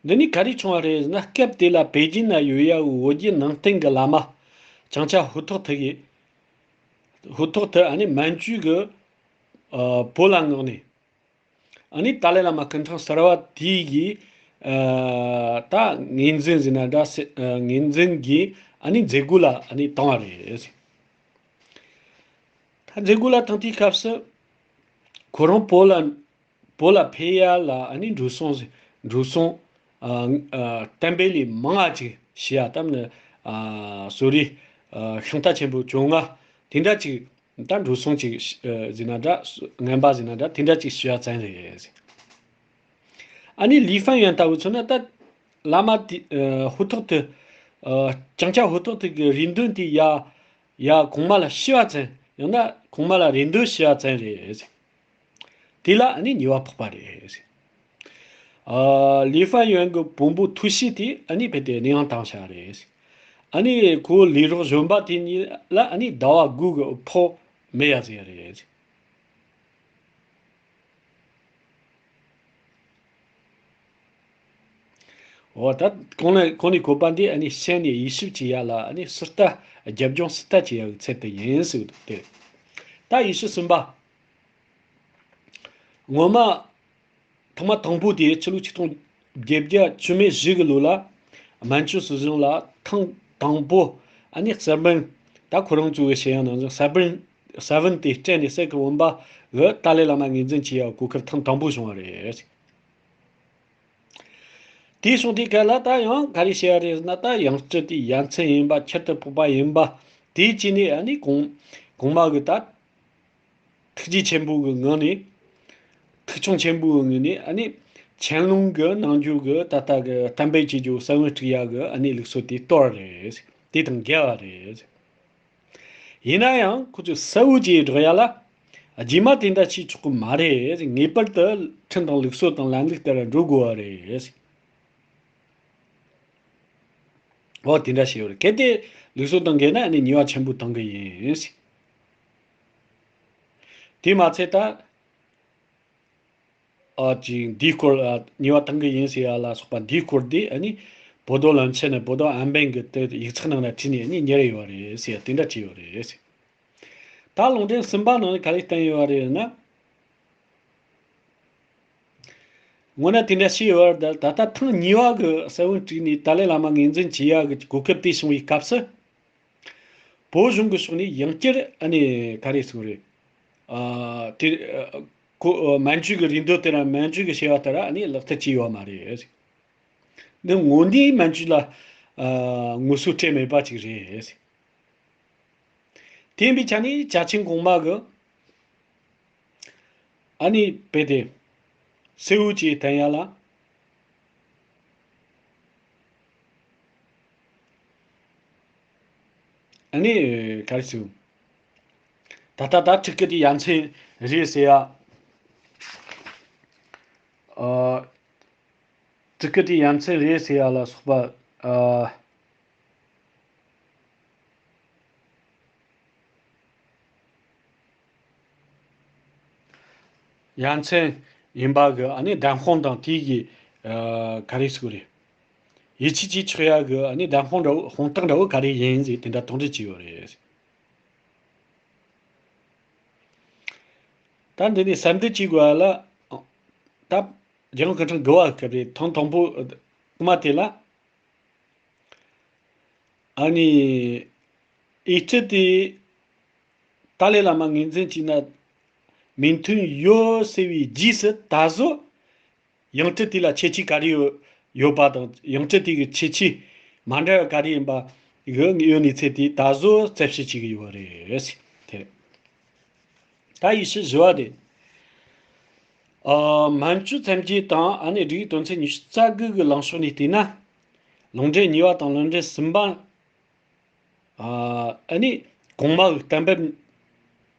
འདི་ནི་ག་རེ་བྱུང་བ་རེད་ཟེར་ན་སྐབས་དེ་ལ་པེ་ཅིན་ན་ཡོད་ཡ་བོད་བརྒྱུད་ནང་བསྟན་གྱི་བླ་མ་བྱང་ཆ་ཧུ་ཐོག་ཐུ་གིས་ཧུ་ཐོག་ཐུ་ཨ་ནི་མན་ཇུ་གི་བོད་ལ་མངགས་ནས། ཨ་ནི་ཏཱ་ལའི་བླ་མ་སྐུ་ཕྲེང་གསར་བ་དེ་གིས་ཨ་ད་ངོས་འཛིན་ཟེར་ན་འདྲ་སེ་ཨ་ངོས་འཛིན་གྱིས་ཨ་ནི་མཛད་སྒོ་ལ་ཨ་ནི་བཏང་བ་རེད། ད་མཛད་སྒོ་ལ་བཏང་དུས་སྐབས་སུ་ཁོ་རང་བོད་ལ་བོད་ལ་ཕེབས་ཡ་ལ་ཨ་ནི་འགྲོ་སོང་ཟེར་འགྲོ་སོང་ཨ་ཨ་གཏན་འབེབས་ལས་མང་བ་ཅིག་བྱས་ཡ་ད་ནི་ཨ་གསོ་རིག་ཨ་ཤིང་རྟ་ཆེན་པོ་བཅོ་ལྔ་དེ་འདྲ་ཅིག་ད་འགྲོ་སོང་ཅིག་ཨ་ཟེར་ན་འདྲ་ངན་པ་ཟེར་ན་འདྲ་དེ་འདྲ་ཅིག་ཞུ་ཡ་ཙམ་རེད། ཨ་ནི་ལི་ཧྥན་ཡོན་ལྟ་བུ་མཚོན་ན་ད་བླ་མ་དེ་ཨ་ཧུ་ཐོག་ཐུ་ཨ་བྱང་ཆ་ཧུ་ཐོག་ཐུ་གི་རེ་འདུན་དེ་ཡ་ཡ་གོང་མ་ལ་ཞུ་བ་ཙམ་ཡང་ན་གོང་མ་ལ་རེ་འདུན་ཞུ་བ་ཙམ་རེད། དེ་ལ་ཨ་ནི་ཉེས་པ་ཕོག་པ་རེད། ཨ་ལི་ཧྥན་ཡོན་གྱི་བོན་པོ་ཐུ་ཤི་དེ་ཨ་ནི་རྦད་དེ་གནས་དབྱུང་བཏང་བཞག་རེད། ཨ་ནི་ཁོ་ལས་རོགས་གཞོན་པ་དེ་གཉིས་ལ་ཨ་ནི་ཟླ་བ་དགུ་གི་ཕོགས་མེད་ཡ་ཟེར་རེད། འོ་ད་གོང་ནས་གོང་ནས་བཀོད་པ་འདི་ཨ་ནི་ཤེས་ནས་ཡིད་ཞིབ་བྱེད་ཡ་ལ་ཨ་ནི་ཟུར་ལྟ་རྒྱབ་ལྗོངས་ཟུར་ལྟ་བྱེད་ཡ་གི་ཚད་དུ་ཡིན་ཟེར་གི་འདུག་སྟེ། ད་ཡིད་ཞིབ་གསུམ་པ། ངོ་མ། ཐེངས་མ་དང་པོ་དེ་ཕྱི་ལོ་ཆིག་སྟོང་བརྒྱད་བརྒྱ་བཅུ་མེད་བཞི་གི་ལོ་ལ་མན་ཇུ་སྲིད་གཞུང་ལ་ཐེངས་དང་པོ་ཨ་ནི་གསར་བུམ། ད་ཁོ་རང་ཚོ་གི་བཤད་ཡ་ནང་བཞིན་གསར་བུམ་གསར་བུམ་དེ་སྤྲད་ནས་གསེར་གྱི་བུམ་པ་གི་ཏཱ་ལའི་བླ་མ་ངོས་འཛིན་བྱེད་ཡ་གོ་སྐབས་ཐེངས་དང་པོ་བྱུང་བ་རེད། དེ་བྱུང་དུས་སྐབས་ལ་ད་ཡང་ག་རེ་བཤད་ཡ་རེད་ཟེར་ན་ད་ཡང་སྤྲུལ་དེ་ཡ་མཚན་ཡིན་པ་ཁྱད་དུ་འཕགས་པ་ཡིན་པ་དེ་བྱས་ནས་ཨ་ནི་གོང་གོང་མ་གི་ད། ཐུགས་རྗེ་ཆེན་པོ་གི་ངང་ནས། ཐུགས་ཆུང་ཆེན་པོ་གི་ངང་ནས་ཨ་ནི། ཆན་ལུང་གི་ནང་འཇུག་གི་ད་ལྟ་གི་གཏན་འབེབས་བྱེད་རྒྱུ་ས་བོན་སྤྲུགས་ཡག་གི་ཨ་ནི་ལུགས་སྲོལ་དེ་གཏོར་རེད། དེ་དང་འགལ་བ་རེད། ཡིན་ན་ཡང་ཁོ་ཚོས་གསལ་བོ་བྱས་བསྒྲགས་ཡ་ལ། རྗེས་མ་དེ་འདྲ་བྱེད་ཆོག་གི་མ་རེད། ངེས་པར་དུ་ཁྲིམས་དང་ལུགས་སྲོལ་དང་ལམ་ལུགས་ལྟར་འགྲོ་དགོས་བ་རེད། འོ་དེ་འདྲ་བྱས་ཡོད་རེད། གལ་ཏེ་ལུགས་སྲོལ་དང་འགལ་ན་ཨ་ནི་ཉེས་པ་ཆེན་པོ་གཏོང་གི་ཡིན། དེ་མ་ཚད་ད། ཨ་ཅིག་འདིའི་སྐོར་ཨ་ཉེས་པ་གཏོང་གི་ཡིན་ཟེར་ཡ་ལ་སོགས་པ་འདིའི་སྐོར་དེ་ཨ་ནི་博多论词ནས་博多安本གི་དེ་ཡིག་ཚགས་ནང་ལ་བྲིས་ནས་ཨ་ནི་གཉེར་ཡོད་རེད་ཟེར་ཡ་དེ་འདྲ་བྲིས་ཡོད་རེད། ད་ལུང་འདྲེན་གསུམ་པ་ནང་ནས་ག་རེ་བསྟན་ཡོད་རེད་ན། སྔོན་ན་དེ་འདྲ་བཤད་ཡོད་རེད། ད་ད་ལྟ་ཐེངས་གཉིས་པ་གི་ས་བོན་བསྒྲིགས་ནས་ཏཱ་ལའི་བླ་མ་ངོས་འཛིན་བྱེད་ཡ་གི་གོ་སྐབས་དེ་བྱུང་བའི་སྐབས་སུ། བོད་གཞུང་གི་ཕྱོགས་ནས་ཡང་བསྐྱར་ཨ་ནི་ག་རེ་ཟེར་དགོས་རེད། ཨ་དེ་ཨ་ཁོ་ཨ་མན་ཇུ་གི་རེ་འདུན་དེ་ར་མན་ཇུ་གི་བྱ་བ་ལྟར་ཨ་ནི་ལག་བསྟར་བྱས་ཡོད་མ་རེད། འདི་དངོས་གནས་མན་ཇུ་ལ་ཨ་ངོ་སོ་སྤྲད་མེད་པ་ཅིག་རེད། དེ་ཡིན་པའི་ཆ་ནས་ཅ་ཆིང་གོང་མ་གི་ཨ་ནི་རྦད་དེ་གསལ་བོ་བྱས་བསྟན་ཡ་ལ། ཨ་ནི་ག་རེ་ཟེར། ད་ལྟ་ད་ཕྲུ་གུ་དེ་ཡ་མཚན་རེད་ཟེར་ཡ། ཨ། ཕྲུ་གུ་དེ་ཡ་མཚན་རེད་ཟེར་ཡ་ལ་སོགས་པ། ཨ། ཡ་མཚན་ཡིན་པ་གི་ཨ་ནི་བདམས་དཔང་དང་དེའི་གི་ཨ་ག་རེ་ཟེར་དགོས་རེད། ཡིད་ཆེས་བྱེད་ཆོག་ཡ་གི་ཨ་ནི་བདམས་དཔང་འདྲ་བོ་དཔང་རྟགས་འདྲ་བོ་ག་རེ་ཡིན་ཟེར་དེ་འདྲ་དོགས་འདྲི་བྱས་ཡོད་རེད། ད་འདི་ནས་གསར་འདོན་བྱེད་དགོས་པ་ལ། ད་རྒྱལ་ཡོངས་སྐུ་ཕྲེང་དགུ་བ་སྐབས་རེད། ཐེངས་དང་པོ་སྐུ་མ་དེ་ལ། ཨ་ནི་ཨེ་ཅི་དེ་ཏཱ་ལའི་བླ་མ་ངོས་འཛིན་བྱས་ན་མོས་མཐུན་ཡོད་ཟེར་བའི་རྗེས་སུ་ད་གཟོད། ཡང་སྤྲུལ་དེ་ལ་ཁྱད་ཆོས་ག་རེ་ཡོད་ཡོད་པ་དང་། ཡང་སྤྲུལ་དེ་གི་ཁྱད་ཆོས་མ་འདྲ་བ་ག་རེ་ཡིན་པ་གི་དངོས་ཡོད་གནས་ཚུལ་དེ་ད་གཟོད་རྩད་ཞིབ་བྱེད་ཀྱི་ཡོད་རེད། དེ་རེད། ད་ཡིག་ཆ་བཞི་བ་དེ། ཨ། མན་ཇུ་བཙན་རྒྱལ་དང་ཨ་ནི་སྒྲིག་ཡིག་དོན་ཚན་ཉི་ཤུ་རྩ་དགུ་གི་ལངས་ཕྱོགས་ནས་བལྟས་ན། ལུང་འདྲེན་གཉིས་པ་དང་ལུང་འདྲེན་གསུམ་པ། ཨ་ནི་གོང་མ་གི་གཏན་འབེབས་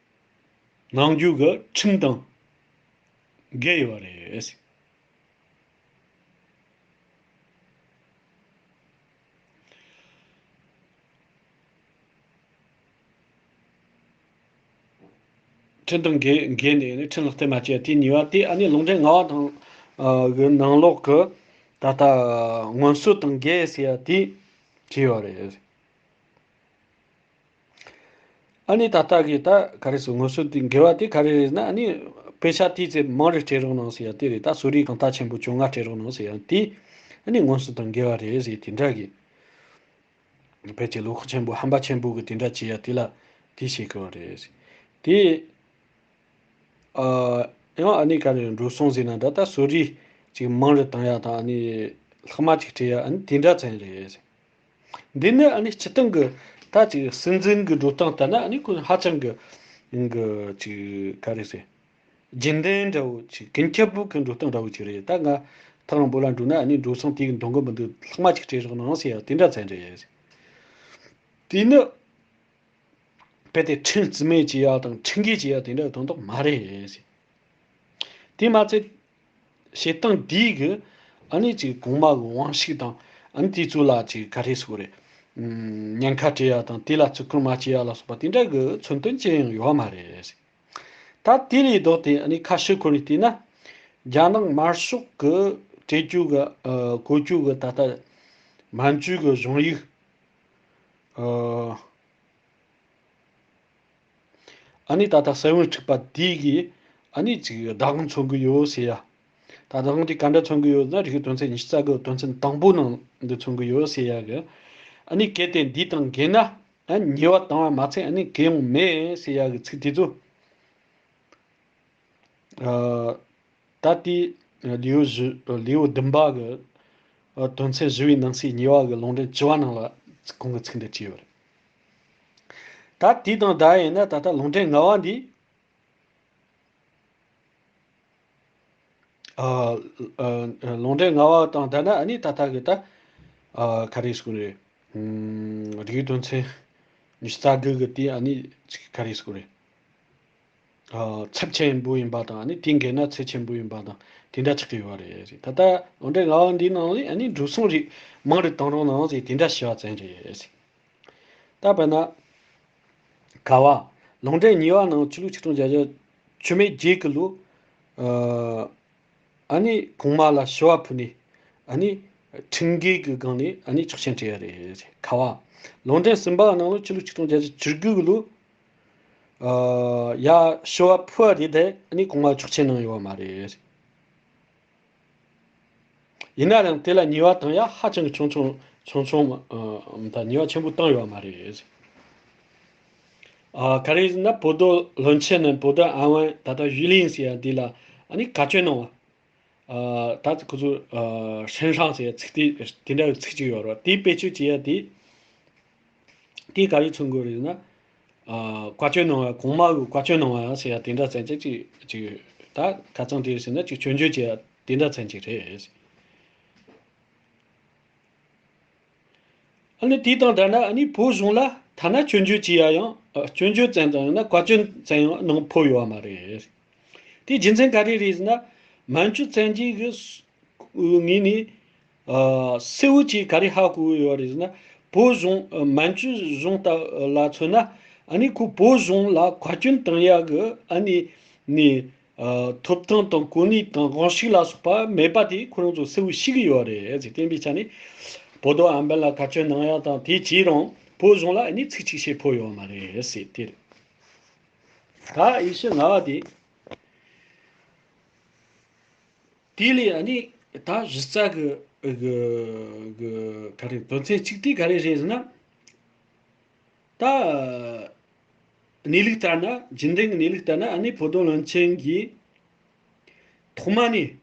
གནང་རྒྱུ་གི་ཁྲིམས་དང་འགལ་ཡོད་རེད། ཁྲིམས་དང་འགལ་འགལ་ནས་ནི་ཁྲིམས་ལག་བསྟར་མ་བྱས་པ་དེ་གཉིས་པ་དེ། ཨ་ནི་ལུང་འདྲེན་ལྔ་པ་དང་གི་ནང་ལོགས་ཀྱི་ད་ལྟ་སྔོན་སྲོལ་དང་འགལ་ཟེར་ཡ་དེ་བྲིས་ཡོད་རེད། ཨ་ནི་ད་ལྟ་གི་ད་ག་རེ་ཟེར། སྔོན་སྲོལ་དེ་འགལ་བ་དེ་ག་རེ་རེད་ན། ཨ་ནི་དཔེ་ཆ་དེའི་ཚེ་མང་རུ་སྤྲད་རོགས་གནང་ཟེར་ཡ་དེ་རེད། ད་གསོ་རིག་གང་ལྟར་ཆེན་པོ་བཅོ་ལྔ་སྤྲད་རོགས་གནང་ཟེར་ཡ་དེ་ཨ་ནི་སྔོན་སྲོལ་དང་འགལ་བ་རེད་ཟེར་དེ་འདྲ་གི། ཕལ་ཆེར་བློ་ཁོག་ཆེན་པོ་ཧམ་པ་ཆེན་པོ་གི་དེ་འདྲ་བྱེད་ཡ་དེ་ལ་དེ་བྱེད་དགོས་པ་རེད། དེ་ཨ་ཡང་ཨ་ནི་ག་རེ་འགྲོ་སོང་ཟེར་ན། ད་ལྟ་གསོ་རིག་ཅིག་མང་རུ་བཏང་ཡ་དང་། ཨ་ནི་ལྷག་མ་ཅིག་སྤྲད་ཡ་ཨ་ནི་དེ་འདྲ་ཙམ་རེད། འདི་ནི་ཨ་ནི་སྤྱིར་བཏང་གི་ད་ཅིག་སྲིད་འཛིན་གྱི་འགྲོ་སྟངས་ལྟར་ན། ཨ་ནི་ཁོ་ཧ་ཅང་གི་གི་ཅིག་ག་རེ་ཟེར། རྒྱུན་ལྡན་འདྲ་བོ་ཅིག་ཀུན་ཁྱབ་པོ་གི་འགྲོ་སྟངས་འདྲ་བོ་ཅིག་རེད། ད་ང་ཐག་རིང་པོ་ལ་འགྲོ་ན་ཨ་ནི་འགྲོ་སོང་དེ་གི་འདང་གི་མི་འདུག་ལྷག་མ་ཅིག་སྤྲད་རོགས་གནང་ཟེར་ཡ་དེ་འདྲ་ཙམ་རེད། དེ་ནི་རྦད་དེ་ཁྲིམས་རྩིས་མེད་བྱེད་ཡ་དང་ཁྲིམས་འགལ་བྱེད་ཡ་དེ་འདྲ་དོན་དག་མ་རེད། དེ་མ་ཚད་བྱེད་སྟངས་འདིའི་གི་ཨ་ནི་ཅིག་གོང་མ་གི་དབང་ཤུགས་དང་། ཨ་ནི་དེ་ཚོ་ལ་ཅིག་ག་རེ་ཟེར་དགོས་རེད། ཉེན་ཁ་སྤྲད་ཡ་དང་དེ་ལ་བརྩི་བཀུར་མ་བྱེད་ཡ་ལ་སོགས་པ་དེ་འདྲ་གི་མཚོན་དོན་ཅི་ཡང་ཡོད་མ་རེད། ད་དེ་ལས་ལྡོག་སྟེ་ཨ་ནི་ཁ་ཕྱིར་འཁོར་ནས་བལྟས་ན། རྒྱ་ནག་དམར་ཤོག་གི་སྤྲད་རྒྱུ་གི་ཨ་བཀོལ་སྤྱོད་གི་ད་ལྟ་མན་ཇུ་གི་གཞུང་ཡིག་ཨ་ཨ་ནི་ད་ལྟ་སྲིད་བློན་འཁྲུག་པ་དེ་གིས་ཨ་ནི་ཅིག་བདག་དབང་མཚོན་གི་ཡོད་ཟེར་ཡ། ད་བདག་དབང་དེ་ག་འདྲ་མཚོན་གི་ཡོད་ན། རིགས་དོན་ཚན་ཉི་ཤུ་རྩ་དགུ་དོན་ཚན་དང་པོ་ནང་འདི་མཚོན་གི་ཡོད་ཟེར་ཡ་གི། ཨ་ནི་གལ་ཏེ་འདི་དང་འགལ་ན། ཨ་ཉེས་པ་བཏང་བ་མ་ཚད་ཨ་ནི་གུ་ཡངས་མེད་ཟེར་ཡ་གི་ཚིག་དེ་ཚོ། ཨ་ད་ལྟའི་ལེའུ་བཞི། ལེའུ་བདུན་པ་གི་ཨ་དོན་ཚན་བཞི་བའི་ནང་གསེས་གཉིས་པ་གི་ལུང་འདྲེན་བཅུ་བ་ནང་ལ་ཁོང་གི་ཚིག་འདི་བྲིས་ཡོད་རེད། ད་དེ་དང་ད་ཡིན་ན་ད་ལྟ་ལུང་འདྲེན་ལྔ་བ་འདི། ཨ་ཨ་ལུང་འདྲེན་ལྔ་བ་དང་ད་ན་ཨ་ནི་ད་ལྟ་གི་ད་ཨ་ག་རེ་ཟེར་དགོས་རེད། ཨུམ་རིགས་དོན་ཚན་ཉི་ཤུ་རྩ་དགུ་གི་དེ་ཨ་ནི་ཅིག་ག་རེ་ཟེར་དགོས་རེད། ཨ་ཚབས་ཆེན་པོ་ཡིན་པ་དང་། ཨ་ནི་དེ་འགལ་ན་ཚབས་ཆེན་པོ་ཡིན་པ་དང་དེ་འདྲ་ཆགས་ཀྱི་ཡོད་རེད། ད་ལྟ་ལུང་འདྲེན་ལྔ་བ་འདིའི་ནང་ལས་ཨ་ནི་འགྲོ་སོང་རིགས་མང་རུ་གཏོང་རོགས་གནང་ཟེར་དེ་འདྲ་ཞུ་བ་ཙམ་རེད། ད་དཔེར་ན། ཀ་བ། ལུང་འདྲེན་གཉིས་པ་ནང་ཆོས་ལུགས་ཆིག་སྟོང་བརྒྱད་བརྒྱ་བཅུ་མེད་བརྒྱད་ཀྱི་ལོ། ཨ་ནི་གོང་མ་ལ་ཞུ་བ་ཕུལ་ནས། ཨ་ནི་ཁྲིམས་འགལ་གྱི་སྒང་ནས་ཨ་ནི་ཆོག་མཆན་སྤྲད་ཡ་རེད། ཀ་བ། ལུང་འདྲེན་གསུམ་པ་ནང་ལོ་ཆོས་ལུགས་ཆིག་སྟོང་བརྒྱད་བརྒྱ་བཅུ་དགུ་གི་ལོ། ཡ་ཞུ་བ་ཕུལ་བ་རེད་དེ། ཨ་ནི་གོང་མ་ཆོག་མཆན་གནང་ཡོད་མ་རེད། ཡིན་ན་ཡང་དེ་ལ་ཉེས་པ་བཏང་ཡ་ཧ་ཅང་གི་ཆུང་ཆུང་ཆུང་ཆུང་། ཨ་ད་ཉེས་པ་ཆེན་པོ་བཏང་ཡོད་མ་རེད། ཨ་ག་རེ་ཟེར་ན། 博多伦敦 ནས་博多安湾 ད་ལྟ་榆林 ཟེར་ཡ་འདི་ལ་ཨ་ནི་བཀའ་བཀྱོན་གནང་བ། ཨ་ད་ཁོ་ཚོ་ཨ་ཧྲེན་ཧྲང་ཟེར་ཡ་ཚིག་དེ་དེ་འདྲ་བའི་ཚིག་ཅིག་ཡོད་རེད། དེ་བེད་སྤྱོད་བྱེད་ཡ་དེ། དེ་ག་རེ་མཚོན་གྱི་རེད་ན། ཨ་བཀའ་བཀྱོན་གནང་བ། གོང་མ་གི་བཀའ་བཀྱོན་གནང་བ་ཟེར་ཡ་དེ་འདྲ་ཙམ་ཅིག་ཅིག་ཅིག་ད་ཁ་རྩང་དེ་ཟེར་ན་ཅིག་སྐྱོན་བརྗོད་བྱེད་ཡ་དེ་འདྲ་ཙམ་ཅིག་རེད། ཨ་ནི་དེ་དང་ད་ན་ཨ་ནི་བོད་གཞུང་ལ་ཐ་ན་སྐྱོན་བརྗོད་བྱེད་ཡ་ཡང་། ཨ་སྐྱོན་བརྗོད་ཙམ་དང་ཡང་ན་བཀའ་བཀྱོན་ཙམ་ཡང་གནང་ཕོད་ཡོད་མ་རེད། དེ་རྒྱུ་མཚན་ག་རེ་རེད་ཟེར་ན། མན་ཇུ་བཙན་རྒྱལ་གྱི་ངོས་ནས་ཨ་གསལ་བོ་ཅིག་ག་རེ་ཧ་གོ་ཡོད་རེད་ཟེར་ན། བོད་གཞུང་། ཨ་མན་ཇུ་གཞུང་ལྟ་ལ་མཚོན་ན། ཨ་ནི་ཁོ་བོད་གཞུང་ལ་བཀའ་བཀྱོན་བཏང་ཡག་གི་ཨ་ནི་ནི་ ཐོབ་ཐང་དང་གོ་གནས་དང་དབང་ཤུགས་ལ་སོགས་པ་མེད་པ་དེ་ཁོ་རང་ཚོ་གསལ་བོ་ཤེས་ཀྱི་ཡོད་རེད་ཟེར། བསྟན་པའི་ཆ་ནས་བོ་དོ་ཨན་པན་ལ་བཀའ་བཀྱོན་གནང་ཡ་དང་དེ་བྱས་རུང་བོད་གཞུང་ལ་ཨ་ནི་ཚིག་གཅིག་བཤད་ཕོད་ཡོད་མ་རེད་ཟེར། དེ་རེད། ད་ཡེ་ཤུ་ལྔ་བ་དེ། དེ་ལས་ཨ་ནི་ད་གཞི་རྩ་གི་གི་གི་ག་རེ་དོན་ཚན་གཅིག་དེ་ག་རེ་རེད་ཟེར་ན། ད་གནས་ལུགས་ལྟར་ན་རྒྱུན་ལྡན་གྱི་གནས་ལུགས་ལྟར་ན་ཨ་ནི་བོད་དོན་བློན་ཆེན་གྱིས་ཐོག་མ་ནས་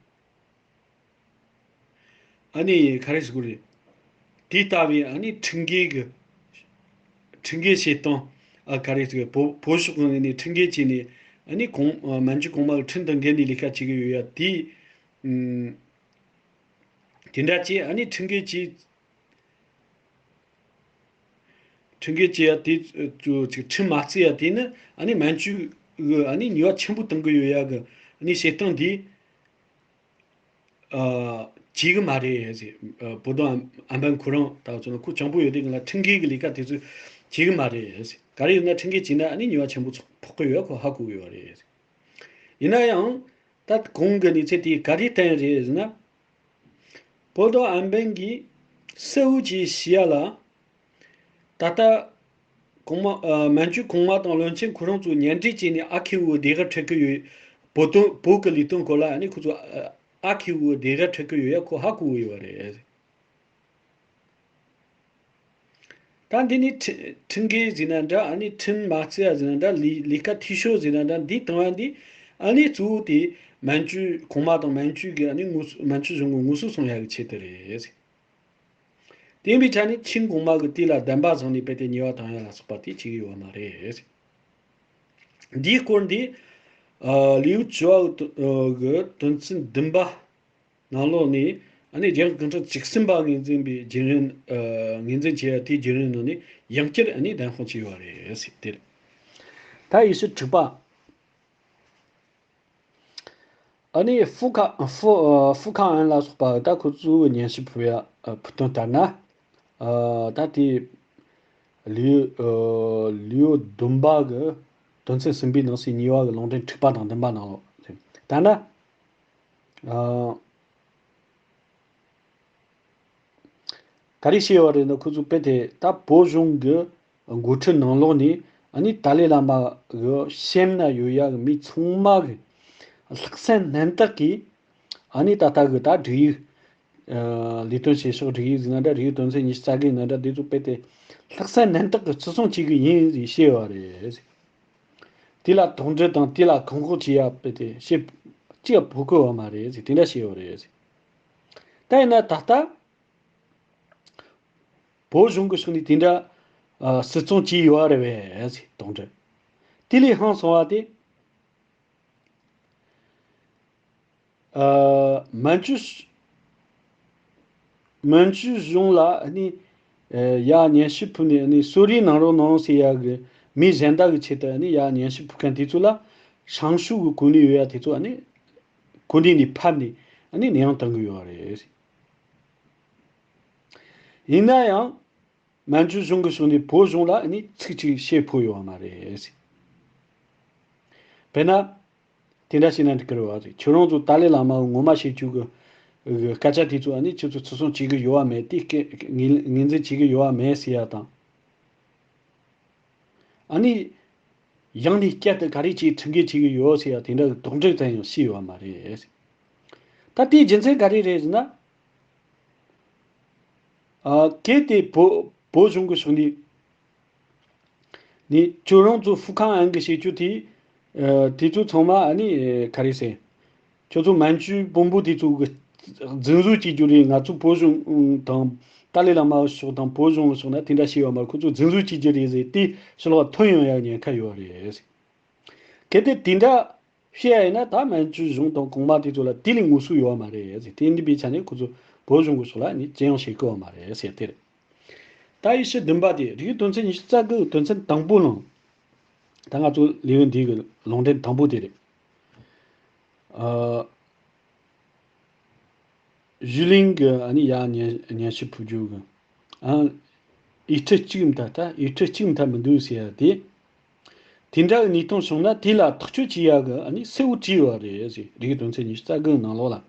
ཨ་ནི་ག་རེ་ཟེར་དགོས་རེད། དེ་ལྟ་བུའི་ཨ་ནི་ཁྲིམས་འགལ་གྱི་ཁྲིམས་འགལ་བྱེད་སྟངས། ཨ་ག་རེ་ཟེར་བོད་བོད་ཕྱོགས་ནས་ནས་ཁྲིམས་འགལ་བྱས་ནས་ཨ་ནི་གོང་ཨ་མན་ཇུ་གོང་མ་གི་ཁྲིམས་དང་འགལ་ནས་ལས་ཀ་བྱེད་ཀྱི་ཡོད་ཡ་དེ། ཨུམ། དེ་འདྲ་བྱས་ཨ་ནི་ཁྲིམས་འགལ་བྱས། ཁྲིམས་འགལ་བྱས་ཡ་དེ་ཚོ་ཅིག་ཁྲིམས་མ་བརྩི་ཡ་དེ་ནི་ཨ་ནི་མན་ཇུ་གི་ཨ་ནི་ཉེས་པ་ཆེན་པོ་གཏོང་གི་ཡོད་ཡ་གི་ཨ་ནི་བྱེད་སྟངས་འདི། ཨ། བྱེད་གི་མ་རེད་ཟེར། ཨ། བོད་དོན་ཨམ་པན་ཁོ་རང་ད་བརྩིས་ན་ཁོ་སྤྱང་པོ་ཡོད་དུས་ང་ལ་ཁྲིམས་འགལ་གྱི་ལས་ཀ་དེ་ཚོ་བྱེད་གི་མ་རེད་ཟེར། ག་རེ་ཡིན་ན་ཁྲིམས་འགལ་བྱས་ན་ཨ་ནི་ཉེས་པ་ཆེན་པོ་ཚོ་ཕོག་གི་ཡོད་ཁོ་ཧ་གོ་གི་ཡོད་རེད་ཟེར། ཡིན་ན་ཡང་ད་གོང་གི་གནས་ཚུལ་དེ་ག་རེ་བསྟན་རེད་ཟེར་ན། བོད་དོན་ཨམ་པན་གྱིས་གསལ་བོ་བྱས་བཤད་ཡ་ལ། ད་ལྟ། གོང་མ། ཨ། མན་ཇུ་གོང་མ་དང་བློན་ཆེན་ཁོ་རང་ཚོ་མཉམ་འབྲེལ་བྱས་ནས་ཨ་ཁེ་བོ་སྡེ་ཁག་ཁྲིད་ཀྱི་ཡོད། བོད་དོན་བོད་ཀྱི་ལས་དོན་སྐོར་ལ་ཨ་ནི་ཁོ་ཚོ་ཨ་ཁེ་བོ་སྡེ་ཁག་ཁྲིད་ཀྱི་ཡོད་ཡ་ཁོ་ཧ་གོ་གི་ཡོད་རེད། ད་འདི་ནི་ཁྲི་ཁྲིམས་འགལ་ཟེར་ན་འདྲ། ཨ་ནི་ཁྲིམས་མ་བརྩི་ཡ་ཟེར་ན་འདྲ། ལས་ལས་ཀ་འཐུས་ཤོར་ཟེར་ན་འདྲ། འདི་བཏང་བ་འདི་ཨ་ནི་གཙོ་བོ་དེ་མན་ཇུ་གོང་མ་དང་མན་ཇུ་གི་ཨ་ནི་ངོ་སོ་མན་ཇུ་གཞུང་གི་ངོ་སོ་སྲུང་ཡ་གི་ཆེད་དུ་རེད། དེ་ཡིན་པའི་ཆ་ནས་ཆིན་གོང་མ་གིས་དེ་ལ་བདེན་པ་བཟུང་ནས་རྦད་དེ་ཉེས་པ་བཏང་ཡ་ལ་སོགས་པ་དེ་བྱེད་ཀྱི་ཡོད་མ་རེད། འདིའི་སྐོར་འདི། ཨ། ལེའུ་བཅུ་བ་གི་དོན་ཚན་བདུན་པ་ནང་ལོགས་ནས་ཨ་ནི་རྒྱལ་ཡོངས་སྐུ་ཕྲེང་བཅུ་གསུམ་པ་ངོས་འཛིན་པའི་བརྒྱུད་རིམ། ཨ། ངོས་འཛིན་བྱས་ཡ་དེའི་བརྒྱུད་རིམ་ནང་ནས་ཡང་བསྐྱར་ཨ་ནི་བདེན་དཔང་བྱས་ཡོད་རེད་ཟེར་དེ་རེད། ད་ཡེ་ཤུ་དྲུག་པ། ཨ་ནི་ཧྥུ་ཁ་ཧྥུ་ཨ་ཧྥུ་ཁ་ཨན་ལ་སོགས་པ་ད་ཁོ་ཚོས་སྙན་ཞུ་ཕུལ་ཡ། ཨ། ཕུལ་དོན་ལྟར་ན། ཨ། ད་དེ་ལེའུ་ཨ་ལེའུ་བདུན་པ་གི་དོན་ཚན་གསུམ་པའི་ནང་གསེས་གཉིས་པ་གི་ལུང་འདྲེན་དྲུག་པ་དང་བདུན་པ་ནང་ལོགས་ལྟར་ན། ཨ། ག་རེ་བཤད་ཡོད་རེད་ན། ཁོ་ཚོས་དཔེ་དེ་ད་བོད་གཞུང་གི་འགོ་ཁྲིད་ནང་ལོགས་ནས་ཨ་ནི་ཏཱ་ལའི་བླ་མ་གི་གཤམ་ན་ཡོད་ཡ་གི་མི་ཚང་མ་གི་ལྷག་བསམ་རྣམ་དག་གིས་ཨ་ནི་ད་ལྟ་གི་ད་སྒྲིག་ཡིག་ཨ་ལས་དོན་བྱེད་ཕྱོགས་སྒྲིག་ཡིག་ཟེར་ན་འདྲ། སྒྲིག་ཡིག་དོན་ཚན་ཉི་ཤུ་རྩ་དགུ་ཡིན་ན་འདྲ། དེ་ཚོ་དཔེ་དེ་ལྷག་བསམ་རྣམ་དག་གིས་བརྩི་སྲུང་བྱེད་གི་ཡིན་ཟེར་བཤད་ཡོད་རེད། དེ་ལ་དོགས་འདྲི་དང་དེ་ལ་བཀག་འགོག་བྱེད་ཡ་དཔེ་དེ་བཤད་ཅི་ཡང་ཕོད་གི་ཡོད་མ་རེད་ཟེར། དེ་འདྲ་བཤད་ཡོད་རེད་ཟེར། ད་ཡིན་ན་ད་ལྟ་བོད་གཞུང་གི་ཕྱོགས་ནས་དེ་འདྲ་ཨ་བརྩི་སྲུང་བྱས་ཡོད་རེད་པས་ཟེར་དོགས་འདྲི། དེ་ལས་ཧང་སང་བ་དེ། ཨ། མན་ཇུ་མན་ཇུ་གཞུང་ལ་ཨ་ནི་ཨ་ཡར་སྙན་ཞུ་ཕུལ་ནས་ཨ་ནི་གསོལ་རས་གནང་རོགས་གནང་ཟེར་ཡ་གི་མི་གཞན་དག་གི་ཆེད་དུ་ཨ་ནི་ཡར་སྙན་ཞུ་ཕུལ་མཁན་དེ་ཚོ་ལ་ཧྲང་ཧྲུའུ་གི་གོ་གནས་ཡོད་ཡ་དེ་ཚོ་ཨ་ནི་གོ་གནས་ནས་ཕབ་ནས་ཨ་ནི་ནད་ཡམས་བཏང་གི་ཡོད་རེད། ཡིན་ན་ཡང་། མན་ཇུ་གཞུང་གི་ཕྱོགས་ནས་བོད་གཞུང་ལ་ཨ་ནི་ཚིག་གཅིག་བཤད་ཕོད་ཡོད་མ་རེད། དཔེར་ན། དེ་འདྲ་བྱས་ན་འགྲིག་གི་རེད་བ་ཟེར། ཁྱོད་རང་ཚོ་ཏཱ་ལའི་བླ་མ་ངོ་མ་བཤད་རྒྱུ་གི་གི་སྐད་ཆ་དེ་ཚོ་ཨ་ནི་ཁྱོད་ཚོ་བརྩི་སྲུང་བྱེད་ཀྱི་ཡོད་བ་མེད། དེ་སྐད་ངོས་ངོས་འཛིན་བྱེད་ཀྱི་ཡོད་བ་མེད་ཟེར་ཡ་དང་། ཨ་ནི། ཡང་ནས་བསྐྱར་དུ་ག་རེ་བྱས་ཁྲིམས་འགལ་བྱེད་ཀྱི་ཡོད་ཟེར་ཡ་དེ་འདྲ་གི་དོགས་འདྲི་ཙམ་ཡང་བྱས་ཡོད་མ་རེད། ད་དེའི་རྒྱུ་མཚན་ག་རེ་རེད་ཟེར་ན། ཨ། གལ་ཏེ་བོད་བོད་གཞུང་གི་ཕྱོགས་ནས་ནས་ཁྱོད་རང་ཚོ་ཧྥུ་ཁང་ཨན་གི་བྱེད་སྤྱོད་དེ། ཨ། དེ་ཚོ་ཚང་མ་ཨ་ནི་ག་རེ་ཟེར། ཁྱོད་ཚོ་མན་ཇུ་དཔོན་པོ་དེ་ཚོ་གི་རྫུན་བཟོ་བྱེད་རྒྱུ་རེད། ང་ཚོ་བོད་གཞུང་དང་ཏཱ་ལའི་བླ་མ་ཕྱོགས་དང་བོད་གཞུང་ཕྱོགས་ནས་དེ་འདྲ་བྱས་ཡོད་མ་རེད། ཁོ་ཚོ་རྫུན་བཟོ་བྱེད་རྒྱུ་རེད་ཟེར་དེ་ཕྱི་ལོགས་ཐོན་ཡོང་ཡ་ཉེན་ཁ་ཡོད་རེད། གལ་ཏེ་དེ་འདྲ་བཤད་ཡ་ཡིན་ན་ད་མན་ཇུ་གཞུང་དང་གོང་མ་དེ་ཚོ་ལ་དེ་ལས་ངོ་སོ་ཡོད་མ་རེད་ཟེར། དེ་འདི་པའི་ཆ་ནས་ཁོ་ཚོ་བོད་གཞུང་གི་ཕྱོགས་ལ་ནི་ཅི་ཡང་བྱེད་ཀྱི་ཡོད་མ་རེད་ཟེར་དེ་རེད། ད་ཡེ་ཤུ་བདུན་པ་དེ་རིགས་དོན་ཚན་ཉི་ཤུ་རྩ་དགུ་དོན་ཚན་དང་པོ་ནང་། ད་ང་ཚོ་ལེའུ་འདི་གི་ལུང་འདྲེན་དང་པོ་དེ་རེད། ཨ། ཞུས་ལིན་གྱིས་ཨ་ནི་ཡར་སྙན་སྙན་ཞུ་ཕུལ་རྒྱུ་གི། ཨ། ཡིག་ཁྲི་གཅིག་མཐའ་ད་ཡིག་ཁྲི་གཅིག་མཐའ་མི་འདུག་ཟེར་ཡ་དེ། དེ་འདྲ་གི་ནུས་སྟོབས་བྱུང་ན་དེ་ལ་ཐག་གཅོད་བྱེད་ཡ་གི་ཨ་ནི་གསལ་བོ་བྲིས་ཡོད་རེད་ཟེར། རིགས་དོན་ཚན་ཉི་ཤུ་རྩ་དགུ་ནང་ལོགས་ལ་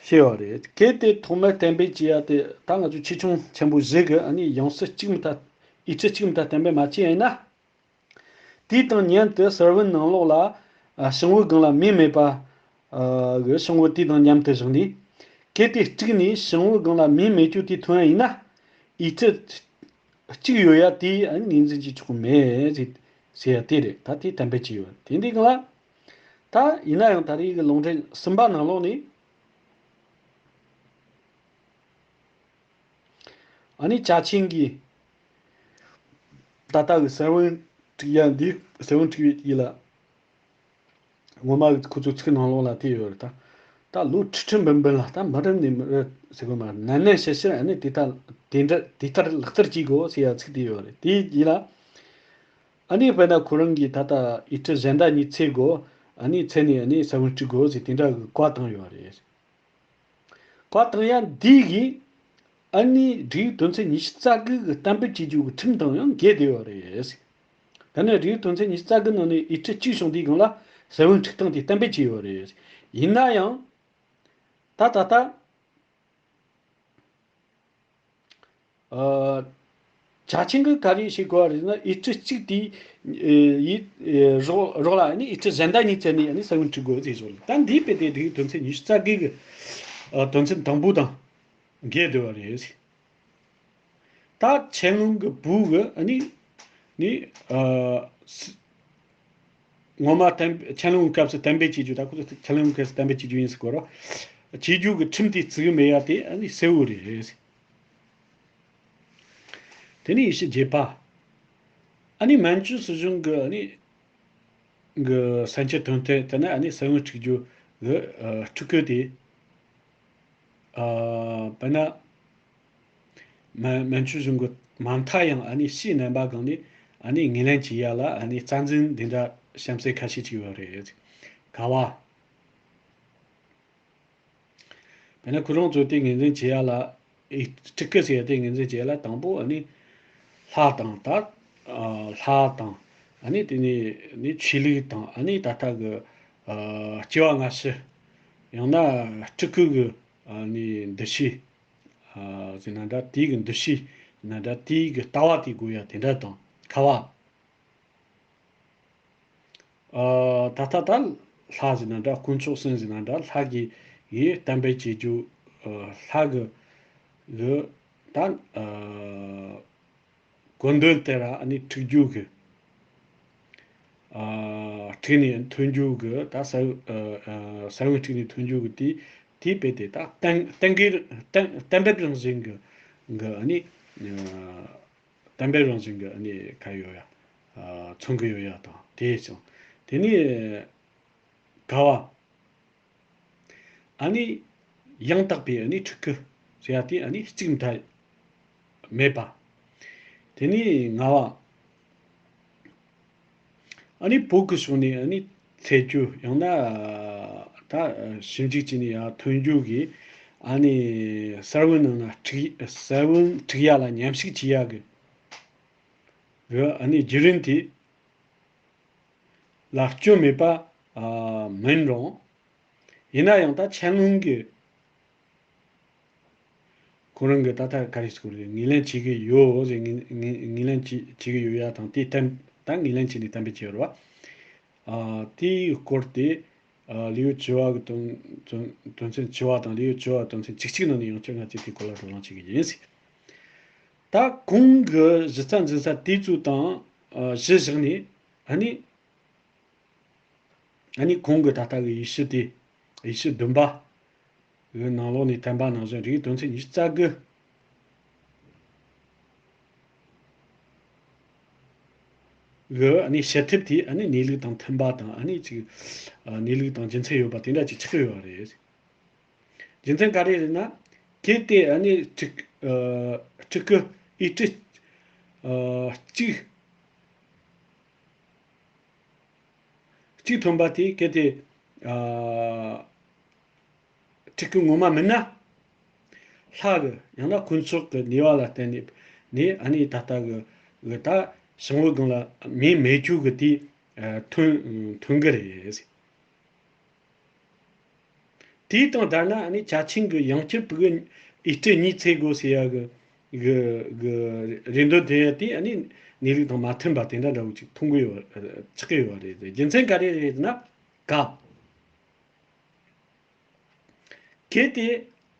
བཤད་ཡོད་རེད། གལ་ཏེ་ཐོག་མར་གཏན་འབེབས་བྱེད་ཡ་དེ་ད་ང་ཚོ་ཆེ་ཆུང་ཆེན་པོ་བཞི་གི་ཨ་ནི་ཡང་སྲིད་གཅིག་མ་གཏོགས་ཡིག་ཆ་གཅིག་མ་གཏོགས་གཏན་འབེབས་མ་བྱས་ཡིན་ན། དེའི་དང་མཉམ་དུ་ས་བོན་ནང་ལོགས་ལ་ཨ་ཞིང་པའི་སྒང་ལ་མེ་མེད་པ་ཨ་གི་ཞིང་པ་དེ་དང་མཉམ་དུ་བཞག་ནས། གལ་ཏེ་གཅིག་ནས་ཞིང་པའི་སྒང་ལ་མེ་མེད་རྒྱུ་དེ་ཐོན་ཡིན་ན། ཡིག་ཆ་གཅིག་ཡོད་ཡ་དེ་ཨ་ངོས་འཛིན་བྱེད་ཆོག་གི་མེད་ཟེར་ཟེར་ཡ་དེ་རེད། ད་དེ་གཏན་འབེབས་བྱས་ཡོད། དེ་འདི་གང་ལ། ད་ཡིན་ན་ཡང་ད་རེས་ཀྱི་ལུང་འདྲེན་གསུམ་པ་ནང་ལོགས་ནས། ཨ་ནི་ཅ་ཆིང་གིས་ད་ལྟ་གི་ས་བོན་བྲིས་ཡ་འདི་ས་བོན་བྲིས་ཡིན་ལ། ངོ་མ་ཁོ་ཚོའི་ཚིག་ནང་ལོགས་ལ་དེ་ཡོད་རེད་ད། ད་ལོ་ཁྲི་ཁྲི་འབུམ་འབུམ་ལ་ད་མི་རབས་ནས་མི་རབས་ཟེར་གོ་མ་རེད། ནན་ནན་ཤེས་ཤེས་ཨ་ནི་དེ་ལྟར་དེ་འདྲ་དེ་ལྟར་ལག་བསྟར་བྱེད་དགོས་ཟེར་ཡ་ཚིག་དེ་ཡོད་རེད། དེ་ཡིན་ལ། ཨ་ནི་དཔེར་ན་ཁོ་རང་གིས་ད་ལྟ་ཡིག་ཆ་གཞན་དག་གཉིས་འཚོལ་དགོས། ཨ་ནི་འཚོལ་ནས་ཨ་ནི་ས་བོན་བྲིས་དགོས་ཟེར་དེ་འདྲ་གི་བཀའ་བཏང་ཡོད་རེད། བཀའ་བཏང་ཡ་འདི་གིས་ཨ་ནི་སྒྲིག་དོན་ཚན་ཉི་ཤུ་རྩ་དགུ་གི་གཏན་འབེབས་བྱེད་རྒྱུ་གི་ཁྲིམས་དང་ཡང་འགལ་བསྡད་ཡོད་རེད། ད་ནི་སྒྲིག་དོན་ཚན་ཉི་ཤུ་རྩ་དགུ་ནང་ནས་ཡིག་ཆ་གཅིག་བྱུང་དུས་སྒང་ལ་ས་བོན་འཁྲུག་སྟངས་དེ་གཏན་འབེབས་བྱས་ཡོད་རེད། ཡིན་ན་ཡང་ད་ད་ལྟ། ཨ། ཅ་ཆིང་གིས་ག་རེ་བྱེད་དགོས་པ་རེད་ན། ཡིག་ཆ་གཅིག་དེའི་ཡིག་རོགས་རོགས་ལ་ནི་ཡིག་ཆ་གཞན་དག་གཉིས་བཙལ་ནས་ནི་ས་བོན་འཁྲུག་དགོས་ཟེར་བཟོ་ལ། ད་འདིའི་དཔེ་དེ་དེའི་དོན་ཚན་ཉི་ཤུ་རྩ་དགུ་གི་ཨ་དོན་ཚན་དང་པོ་དང་འགལ་འདུ་བ་རེད། ད་ཆན་ལུང་གི་བུ་གི་ནི་ནི་ཨ་སི་ངོ་མ་གཏན་ཆན་ལུང་གི་སྐབས་སུ་གཏན་འབེབས་བྱེད་རྒྱུ། ད་ཁོ་ཚོ་ཆན་ལུང་གི་སྐབས་སུ་གཏན་འབེབས་བྱེད་རྒྱུ་ཡིན་ཟེར་གོ་རོ། བྱེད་རྒྱུ་གི་ཁྲིམས་དེ་བརྩི་གི་མེད་ཡ་དེ་ཨ་ནི་གསལ་བོ་རེད། དེ་ནས་ཉི་ཤུ་བརྒྱད་པ། ཨ་ནི་མན་ཇུ་སྲིད་གཞུང་གི་ཨ་ནི་གི་ས་ཆའི་དོན་ཐད་དེ་ནི་ཨ་ནི་ས་བོན་འཁྲུག་རྒྱུ་གི་ཨ་སྤྲུལ་སྐུ་དེ། ཨ་དཔེར་ན། མན་མན་ཇུ་གཞུང་གི་མ་མཐའ་ཡང་ཨ་ནི་ཕྱིའི་རྣམ་པ་གང་ནས་ཨ་ནི་ངོས་ལེན་བྱེད་ཡ་ལ་ཨ་ནི་རྩ་འཛིན་འདི་འདྲ་གཤམ་གསལ་ཁ་ཤས་ཅིག་ཡོད་རེད། ག་བ། དཔེར་ན་ཁོ་རང་ཚོ་དེ་ངོས་འཛིན་བྱེད་ཡ་ལ། ཨེ་སྤྲུལ་སྐུ་ཟེར་ཡ་དེ་ངོས་འཛིན་བྱེད་ཡ་ལ་དང་པོ་ཨ་ནི་ལྷ་དང་ད་ཨ་ལྷ་དང་ཨ་ནི་དེ་ནས་ནི་ཆོས་ལུགས་དང་ཨ་ནི་ད་ལྟ་གི་ཨ་སྐྱེ་བ་སྔ་ཕྱི། ཡང་ན་སྤྲུལ་སྐུ་གི་ཨ་ནི་འདུ་ཤེས་ཨ་ཟེར་ན་འདྲ། དེའི་གི་འདུ་ཤེས་ན་འདྲ། དེའི་གི་ལྟ་བ་དེ་དགོས་ཡ་དེ་འདྲ་དང་། ག་བ། ཨ་ད་ལྟ་ད་ལྷ་ཟེར་ན་འདྲ། དཀོན་མཆོག་གསུམ་ཟེར་ན་འདྲ། ལྷ་གི་ཡི་གཏན་འབེབས་བྱེད་རྒྱུ། ཨ་ལྷ་གི་གི་ད་ཨ་གོ་འདོན་དེ་ར་ཨ་ནི་འཁྲུག་རྒྱུ་གི་ཨ་འཁྲུག་ནས་ཐོན་རྒྱུ་གི་ད་ས་ཨ་ཨ་ས་བོན་འཁྲུག་ནས་ཐོན་རྒྱུ་གི་དེ་དེ་དཔེ་དེ་ད་གཏན་གཏན་འཁེལ་གཏན་གཏན་འབེབས་རང་བཞིན་གི་གི་ཨ་ནི་ཨ། གཏན་འབེབས་རང་བཞིན་གྱི་ཨ་ནི་ཁ་ཡོད་ཡ། ཨ་མཚོན་གྱི་ཡོད་ཡ་དང་དེ་ཡིན་ཙང་། དེ་ནི་ག་བ། ཨ་ནི་ཡང་དག་པའི་ཨ་ནི་ཕྲུ་གུ་ཟེར་ཡ་དེ་ཨ་ནི་གཅིག་མཐའ་མེད་པ། དེ་ནི་ལྔ་བ། ཨ་ནི་བོད་ཀྱི་ཕྱོགས་ནས་ཨ་ནི་འཚོལ་རྒྱུ། ཡང་ན་ད་ཞིབ་འཇུག་བྱས་ནས་ཡར་ཐོན་རྒྱུ་གི་ཨ་ནི་ས་བོན་ནང་ན་འཁྲུག་ས་བོན་འཁྲུག་ཡ་ལ་མཉམ་ཞུགས་བྱེད་ཡ་གི་གི་ཨ་ནི་བརྒྱུད་རིམ་དེ་ལ་སྐྱོན་མེད་པ་ཨ་མིན་རུང་། ཡིན་ན་ཡང་ད་ཆན་ལུང་གི་ཁོ་རང་གི་ད་ལྟ་ག་རེ་ཟེར་དགོས་རེད། ངོས་ལེན་བྱེད་ཀྱི་ཡོད་ཟེར། ངོས་ངོས་ངོས་ལེན་བྱེད་བྱེད་ཀྱི་ཡོད་ཡ་དང་། དེ་གཏན་ད་ངོས་ལེན་བྱས་ནས་གཏན་འབེབས་བྱས་ཡོད་རེད་བ། ཨ་དེའི་སྐོར་དེ་ཨ་ལེའུ་བཅུ་བ་གི་དོན་དོན་དོན་ཚན་བཅུ་བ་དང་། ལེའུ་བཅུ་བ་དོན་ཚན་བཅུ་གཅིག་ནང་ནས་ཡང་བསྐྱར་ང་ཚོས་དེའི་སྐོར་ལ་བགྲོ་གླེང་བྱེད་ཀྱི་ཡིན་ཟེར། ད་གོང་གི་གཞི་རྩ་འཛིན་ས་དེ་ཚོ་དང་ཨ་གཞི་བཞག་ནས་ཨ་ནི། ཨ་ནི་གོང་གི་ད་ལྟ་གི་ཡིག་ཆ་དེ། ཡིག་ཆ་བདུན་པ་གི་ནང་ལོགས་ནས་བསྟན་པ་ནང་བཞིན་རིགས་དོན་ཚན་ཉི་ཤུ་རྩ་དགུ་གི་ཨ་ནི་བྱེད་ཐབས་དེ་ཨ་ནི་གནས་ལུགས་དང་མཐུན་པ་དང་། ཨ་ནི་ཅིག་ཨ་གནས་ལུགས་དང་རྒྱུ་མཚན་ཡོད་པ་དེ་འདྲ་ཅིག་ཆགས་ཡོད་པ་རེད། རྒྱུ་མཚན་ག་རེ་རེད་ན། གལ་ཏེ་ཨ་ནི་ཕྲུ་ཨ་ཕྲུ་གུ་ཡིག་ཆ་ཨ་གཅིག་གཅིག་ཐོན་པ་དེ་གལ་ཏེ་ཨ་ཕྲུ་གུ་ངོ་མ་མིན་ན། ལྷ་གི་ཡང་ན་དཀོན་མཆོག་གི་ནུས་པ་ལ་བརྟེན་ནས་ནས་ཨ་ནི་ད་ལྟ་གི་གི་ད་ ཞིང་པའི་སྒང་ལ་མེ་མེ་ཁྱུག་གི་དེ་ཐོན་ཐོན་གི་རེད། དེའི་དང་བསྡུར་ན་ཨ་ནི་ཅ་ཆིང་གི་ཡང་བསྐྱར་བུ་གི་ཨི་སྤྲི་གཉིས་འཚོལ་དགོས་ཟེར་ཡ་གི་གི་གི་རེ་འདུན་དེ་ཡ་དེ་ཨ་ནི་གནས་ལུགས་དང་མ་མཐུན་པ་དེ་འདྲ་འདྲ་བོ་ཅིག་མཐོང་གི་ཡོད། ཆགས་ཀྱི་ཡོད་རེད། རྒྱུ་མཚན་ག་རེ་རེད་ཟེར་ན། ག་གལ་ཏེ་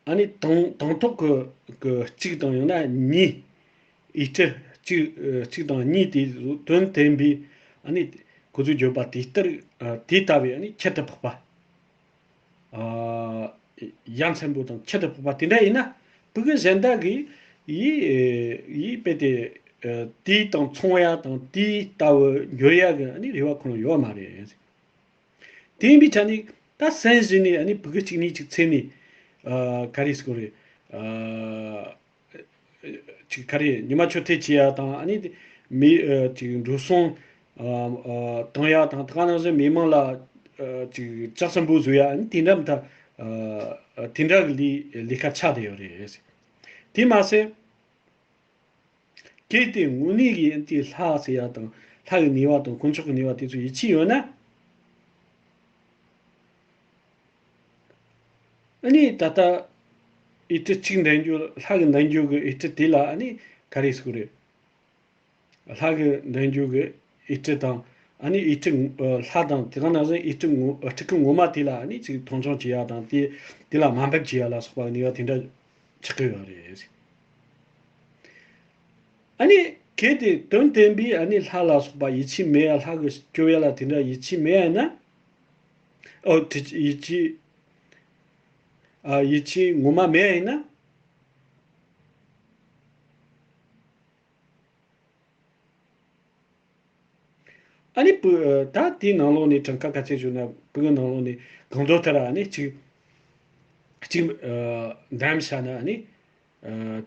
ཨ་ནི་དང་དང་ཐོག་གི་གི་གཅིག་དང་ཡང་ན་གཉིས། ཨི་སྤྲི་གཅིག་གཅིག་དང་གཉིས་དེ་དོན་བསྟན་པའི་ཨ་ནི་ཁོ་ཚོས་བརྗོད་པ་དེ་ལྟར་དེ་ལྟ་བུའི་ཨ་ནི་ཁྱད་དུ་འཕགས་པ། ཡ་མཚན་པོ་དང་ཁྱད་དུ་འཕགས་པ་དེ་འདྲ་ཡིན་ན་ཕྲུ་གུ་གཞན་དག་གིས་ཡིས་ཡིས་དཔེ་དེ་དེའི་དང་མཚུངས་ཡ་དང་དེའི་ལྟ་བུ་འགྱུར་ཡ་གི་ཨ་ནི་རེ་བ་ཁོ་རང་ཡོད་མ་རེད། དེ་ཡིན་པའི་ཆ་ནས་ད་སེམས་གཞི་ནས་ཨ་ནི་ཕྲུ་གུ་གཅིག་གཉིས་གཅིག་འཚོལ་ནས་ཨ་ག་རེ་ཟེར་དགོས་རེད། ཨ་ཅིག་ག་རེ་ཉི་མ་ཆོས་དད་བྱེད་ཡ་དང་ཨ་ནི་མི་ཨ་ཅིག་འགྲོ་སོང་ཨ་ཨ་གཏོང་ཡ་དང་ད་ག་ནང་བཞིན་མི་མང་ལ་ཨ་ཅིག་ལྕགས་སྲིན་པོ་བཟོ་ཡ་ཨ་ནི་དེ་འདྲ་མི་ད་ཨ་དེ་འདྲ་གི་ལས་ལས་ཀ་ཆགས་བསྡད་ཡོད་རེད། དེ་མ་ཟད། གལ་ཏེ་དངོས་གནས་ཀྱི་ཨ་ནི་ལྷ་ཟེར་ཡ་དང་ལྷ་གི་ནུས་པ་དང་དཀོན་མཆོག་གི་ནུས་པ་དེ་ཚོ་ཡིད་ཆེས་ཡོད་ན། ཨ་ནི་ད་ལྟ་ཨི་སྤྲི་གཅིག་འདོན་རྒྱུ་ལྷ་གི་འདོན་རྒྱུ་གི་ཨི་སྤྲི་དེ་ལ་ཨ་ནི་ག་རེ་ཟེར་དགོས་རེད། ལྷ་གི་འདོན་རྒྱུ་གི་ཨི་སྤྲི་དང་ཨ་ནི་ཨི་སྤྲི་ལྷ་དང་དེ་ག་ནང་བཞིན་ཨི་སྤྲི་ངོ་ཨི་སྤྲི་ཁུ་ངོ་མ་དེ་ལ་ཨ་ནི་ཅིག་མཐོང་ཆུང་བྱེད་ཡ་དང་དེ་དེ་ལ་དམའ་འབེབས་བྱེད་ཡ་ལ་སོགས་པ་ནུས་པ་དེ་འདྲ་ཆགས་ཀྱི་ཡོད་རེད། ཨ་ནི་གལ་ཏེ་དོན་བསྟན་པའི་ཨ་ནི་ལྷ་ལ་སོགས་པ་ཡིད་ཆེས་མེད་ཡ་ལྷ་གི་སྐྱོབ་ཡ་ལ་དེ་འདྲ་ཡིད་ཆེས་མེད་ཡ་ཡིན་ན། ཨོ་དེ་ཡིད་ཆེས་ཨ་ཡིད་ཆེས་ངོ་མ་མེད་ཡ་ཡིན་ན། ཨ་ནི་བུ་ད་དེའི་ནང་ལོགས་ནས་གྲངས་ཀ་ག་ཚད་བྱུང་ན་བུ་གི་ནང་ལོགས་ནས་གང་འདོད་ལྟར་ཨ་ནི་གཅིག་གཅིག་འདམ་བྱ་ན་ཨ་ནི་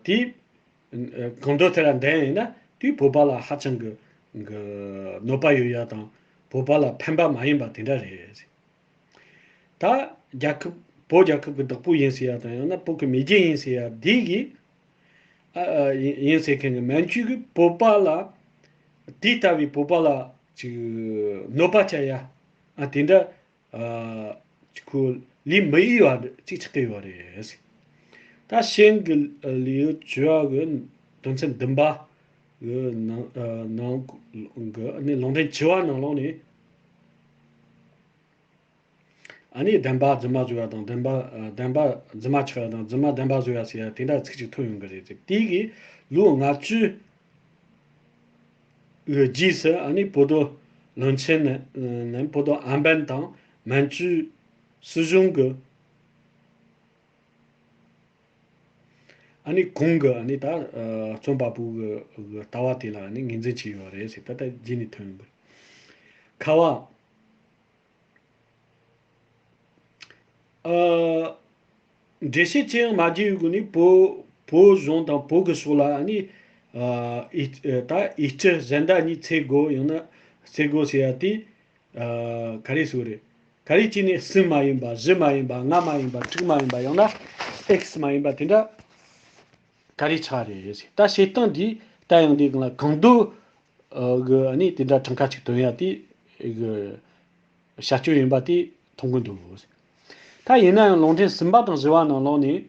དེ་གང་འདོད་ལྟར་འདམ་ཡིན་ན་དེ་བོད་པ་ལ་ཧ་ཅང་གི་གི་གནོད་པ་ཡོད་ཡ་དང་བོད་པ་ལ་ཕན་པ་མ་ཡིན་པ་དེ་འདྲ་རེད། ད་རྒྱལ་ཁབ་བོད་རྒྱལ་ཁབ་ཀྱི་བདག་པོ་ཡིན་ཟེར་ཡ་དང་ཡང་ན་བོད་ཀྱི་མེས་རྒྱལ་ཡིན་ཟེར་ཡ་འདི་གིས་ཨ་ཨ་ཡིན་ཡིན་ཟེར་མཁན་གྱི་མན་ཇུ་གིས་བོད་པ་ལ་དེ་ལྟ་བུའི་བོད་པ་ལ་ཅིག་གནོད་པ་བྱ་ཡ་ཨ་དེ་འདྲ་ཨ་ཅིག་ཁོ་ལས་མི་འོས་པ་ཅིག་ཆགས་ཀྱི་ཡོད་རེད། ད་ཤིང་གི་ལེའུ་བཅུ་བ་གི་དོན་ཚན་བདུན་པ་གི་ནང་ཨ་ནང་གི་ཨ་ནི་ལུང་འདྲེན་བཅུ་བ་ནང་ལོགས་ནས། ཨ་ནི་བདེན་པ་རྫུན་མ་བཟོ་ཡ་དང་བདེན་པ་ཨ་བདེན་པ་རྫུན་མ་ཆགས་ཡ་དང་རྫུན་མ་བདེན་པ་བཟོ་ཡ་ཟེར་ཡ་དེ་འདྲ་ཚིག་ཅིག་ཐོན་ཡོང་གི་རེད་ཟེར། དེ་གི་ལོ་ལྔ་བཅུ་གི་རྗེས་སུ་ཨ་ནི་བོད་དོ་བློན་ཆེན་ནི་ནི་བོད་དོ་ཨམ་བན་དང་མན་ཇུ་སྲིད་གཞུང་གི་ཨ་ནི་གོང་གི་ཨ་ནི་ད་ཨ་རྩོམ་པ་པོ་གི་གི་ལྟ་བ་དེ་ལ་ཨ་ནི་ངོས་འཛིན་བྱས་ཡོད་རེད་ཟེར། ད་ལྟ་རྗེས་ནས་ཐོན་ཡོང་གི་རེད། ཁ་བ། ཨ། འགྲེལ་བཤད་ཅི་ཡང་མ་བགྱིས་པའི་སྒོ་ནས་བོད་བོད་གཞུང་དང་བོད་ཀྱི་ཕྱོགས་ལ་ཨ་ནི་ཨ་ཨི་ཨ་ད་ཨི་སྤྲི་གཞན་དག་གཉིས་འཚོལ་དགོས་ཡང་ན་འཚོལ་དགོས་ཟེར་ཡ་དེ་ཨ་ག་རེ་ཟེར་རེད། ག་རེ་བྱས་ནས་གསུམ་མ་ཡིན་པ་བཞི་མ་ཡིན་པ་ལྔ་མ་ཡིན་པ་དྲུག་མ་ཡིན་པ་ཡང་ན་ཨེག་སི་མ་ཡིན་པ་དེ་འདྲ་ག་རེ་ཆགས་རེད། ད་བྱེད་སྟངས་འདི་ད་ཡང་འདི་གང་ལ་གང་འདོད་ཨ་གི་ཨ་ནི་དེ་འདྲ་གྲངས་ཀ་ཅིག་བཏོན་ཡ་དེ་གི་བྱ་སྤྱོད་ཡིན་པ་དེ་མཐོང་གི་འདུག་ད་ཡིན་ན་ཡང་ལུང་འདྲེན་གསུམ་པ་དང་བཞི་བ་ནང་ལོགས་ནས་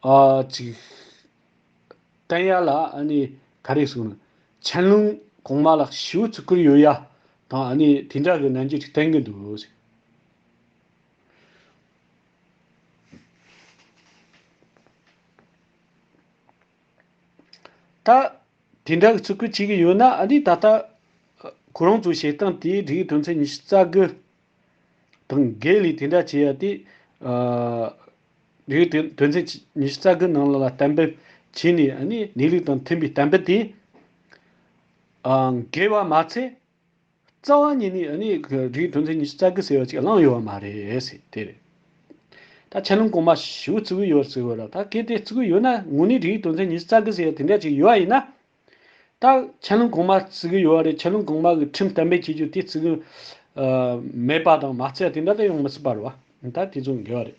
ཨ་ཅིག་བསྟན་ཡ་ལ་ཨ་ནི་ག་རེ་གསུངས་ན་ཆན་ལུང་གོང་མ་ལ་ཞེ་པོ་བརྩི་བཀུར་ཡོད་ཡ་དང་ཨ་ནི་དེ་འདྲ་གི་རྣམ་འགྱུར་ཅིག་བསྟན་གི་འདུག་ད། དེ་འདྲ་གི་བརྩི་བཀུར་བྱེད་ཀྱི་ཡོད་ན་ཨ་ནི་ད་ལྟ་ཁོ་རང་ཚོའི་བྱེད་སྟངས་དེ་རིགས་དོན་ཚན་ཉི་ཤུ་རྩ་དགུ་དང་འགལ་ལས་དེ་འདྲ་བྱེད་ཡ་དེ་ཨ་རིགས་དོན་དོན་ཚན་ཉི་ཤུ་རྩ་དགུ་ནང་ལ་གཏན་འབེབས་བྱས་ནས་ཨ་ནི་གནས་ལུགས་དང་མཐུན་པའི་གཏན་འབེབས་དེ་ཨ་འགལ་བ་མ་ཚད། རྩ་བ་ཉིད་ནས་ཨ་ནི་རིགས་དོན་ཚན་ཉི་ཤུ་རྩ་དགུ་ཟེར་བ་ཅིག་བླངས་ཡོད་པ་མ་རེད་ཟེར་དེ་རེད། ད་ཆན་ལུང་གོང་མ་ཞེ་པོ་བརྩི་གི་ཡོད་ཟེར་བ་ར་ད་གལ་ཏེ་བརྩི་གི་ཡོད་ན་དངོས་གནས་རིགས་དོན་ཚན་ཉི་ཤུ་རྩ་དགུ་ཟེར་ཡ་དེ་འདྲ་ཅིག་ཡོད་པ་ཡིན་ན། ད་ཆན་ལུང་གོང་མ་བརྩི་གི་ཡོད་པ་རེད། ཆན་ལུང་གོང་མ་གི་ཁྲིམས་གཏན་འབེབས་བྱེད་རྒྱུ་དེ་བརྩི་གི་མེད་པ་དང་མ་བརྩི་ཡ་དེ་འདྲ་ད་ཡོང་མི་སྲིད་པ་རེད་བ། ད་དེ་ཚོ་འགལ་བ་རེད།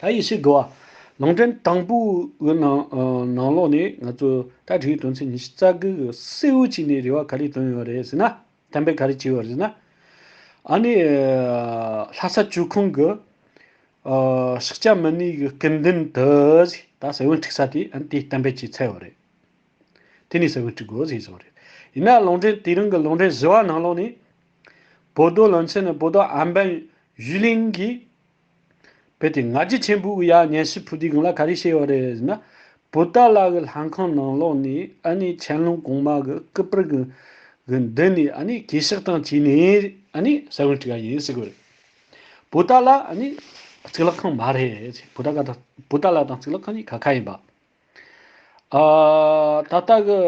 ད་ཡེ་ཤེས་དགུ་བ། ལུང་འདྲེན་དང་པོའི་ནང་ནང་ལོགས་ནས་ང་ཚོ་ད་འབྲི་གུང་དོན་ཚན་ཉི་ཤུ་རྩ་དགུ་གི་གསལ་བོ་བྱས་ནས་རེ་བ་ག་རེ་བཏོན་ཡོད་རེད་ཟེར་ན། གཏན་འབེབས་ག་རེ་བྱས་ཡོད་རེད་ཟེར་ན། ཨ་ནི་ལྷ་ས་ཇོ་ཁང་གི་ཕྱག་རྒྱ་མི་སྣའི་གི་སྐུ་མདུན་དུ་ད་ས་བོན་སྤྲུག་ས་དེ་ཨ་ནི་དེ་གཏན་འབེབས་བྱས་ཚར་ཡོད་རེད། དེ་ནས་ས་བོན་སྤྲུག་དགོས་ཟེར་ཟེར་བ་རེད། ཡིན་ན་ལུང་འདྲེན་དེ་རིང་གི་ལུང་འདྲེན་བཞི་བ་ནང་ལོགས་ནས། 博多冷泉 ནས་博多安板 ཡུས་ལིང་གིས་བོད་དེ་ང་རྒྱལ་ཆེན་པོ་གི་ཡ་སྙན་ཞུ་ཕུལ་དུས་སྒང་ལ་ག་རེ་བཤད་ཡོད་རེད་ཟེར་ན། 博多 ལ་གི་ལྷ་ཁང་ནང་ལོགས་ནས་ཨ་ནི་乾隆 གོང་མ་གི་སྐུ་པར་གི་གི་མདུན་ནས་ཨ་ནི་གུས་ཕྱག་དང་བཅས་ནས་ཨ་ནི་ས་བོན་སྤྲུག་ག་ཡིན་ཟེར་གི་རེད། 博多 ལ་ཨ་ནི་གཙུག་ལག་ཁང་མ་རེད། 博多 ག་དང་博多 ལ་དང་གཙུག་ལག་ཁང་གཉིས་ཁ་ཁ་ཡིན་པ། ཨ། ད་ལྟ་གི་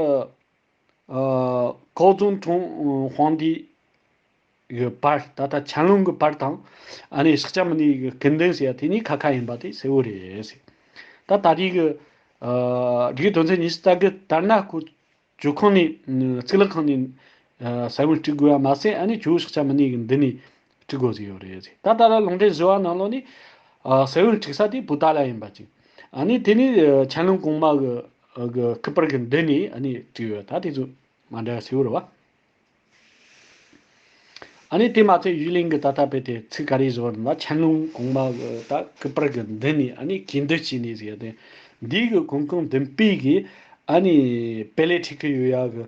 ཨ། 高宗皇皇帝 གི་པར། ད་ལྟ་乾隆 གི་པར་དང་ཨ་ནི་ཕྱག་རྒྱ་མི་སྣའི་གི་སྐུ་མདུན་ཟེར་ཡ་དེ་གཉིས་ཁ་ཁ་ཡིན་པ་དེ་གསལ་བོ་རེད། ད་ད་རེས་གི་ཨ། འབྲི་གུང་དོན་ཚན་ཉི་ཤུ་རྩ་དགུ་ལྟར་ན་ཁོ་ཇོ་ཁང་ནས་གཙུག་ལག་ཁང་ནས་ཨ། ས་བོན་སྤྲུག་དགོས་ཡ་མ་ཟད། ཨ་ནི་ཇོ་བོ་ཕྱག་རྒྱ་མི་སྣའི་གི་མདུན་ནས་སྤྲུག་དགོས་ཟེར་ཡོད་རེད། ད་ད་ལྟ་ལུང་འདྲེན་བཞི་བ་ནང་ལོགས་ནས་ཨ། ས་བོན་སྤྲུག་ས་དེ་博多 ལ་ཡིན་པ་ཅིག་ཨ་ནི་དེ་ནས་乾隆 གོང་མ་གི་གི་སྐུ་པར་གི་མདུན་ནས་ཨ་ནི་སྤྲུག་ཡོད། ད་དེ་ཚོ་མ་འདྲ་བ་གསལ་བོ་རེད་བ། ཨ་ནི་དེ་མ་ཚད་ཡུས་ལིང་གི་ད་ལྟ་བོད་དེ་ཚིག་ག་རེ་བཟོ་བ་ན། 乾隆 གོང་མ་གི་ད་སྐུ་པར་གི་མདུན་ནས་ཨ་ནི་གུས་འདུད་བྱས་ནས་ཟེར་ཡ་དེ། འདི་གི་གོང་གོང་མདུན་སྤོས་གི་ཨ་ནི་དཔེ་ལེགས་བྲིས་གི་ཡོད་ཡ་གི་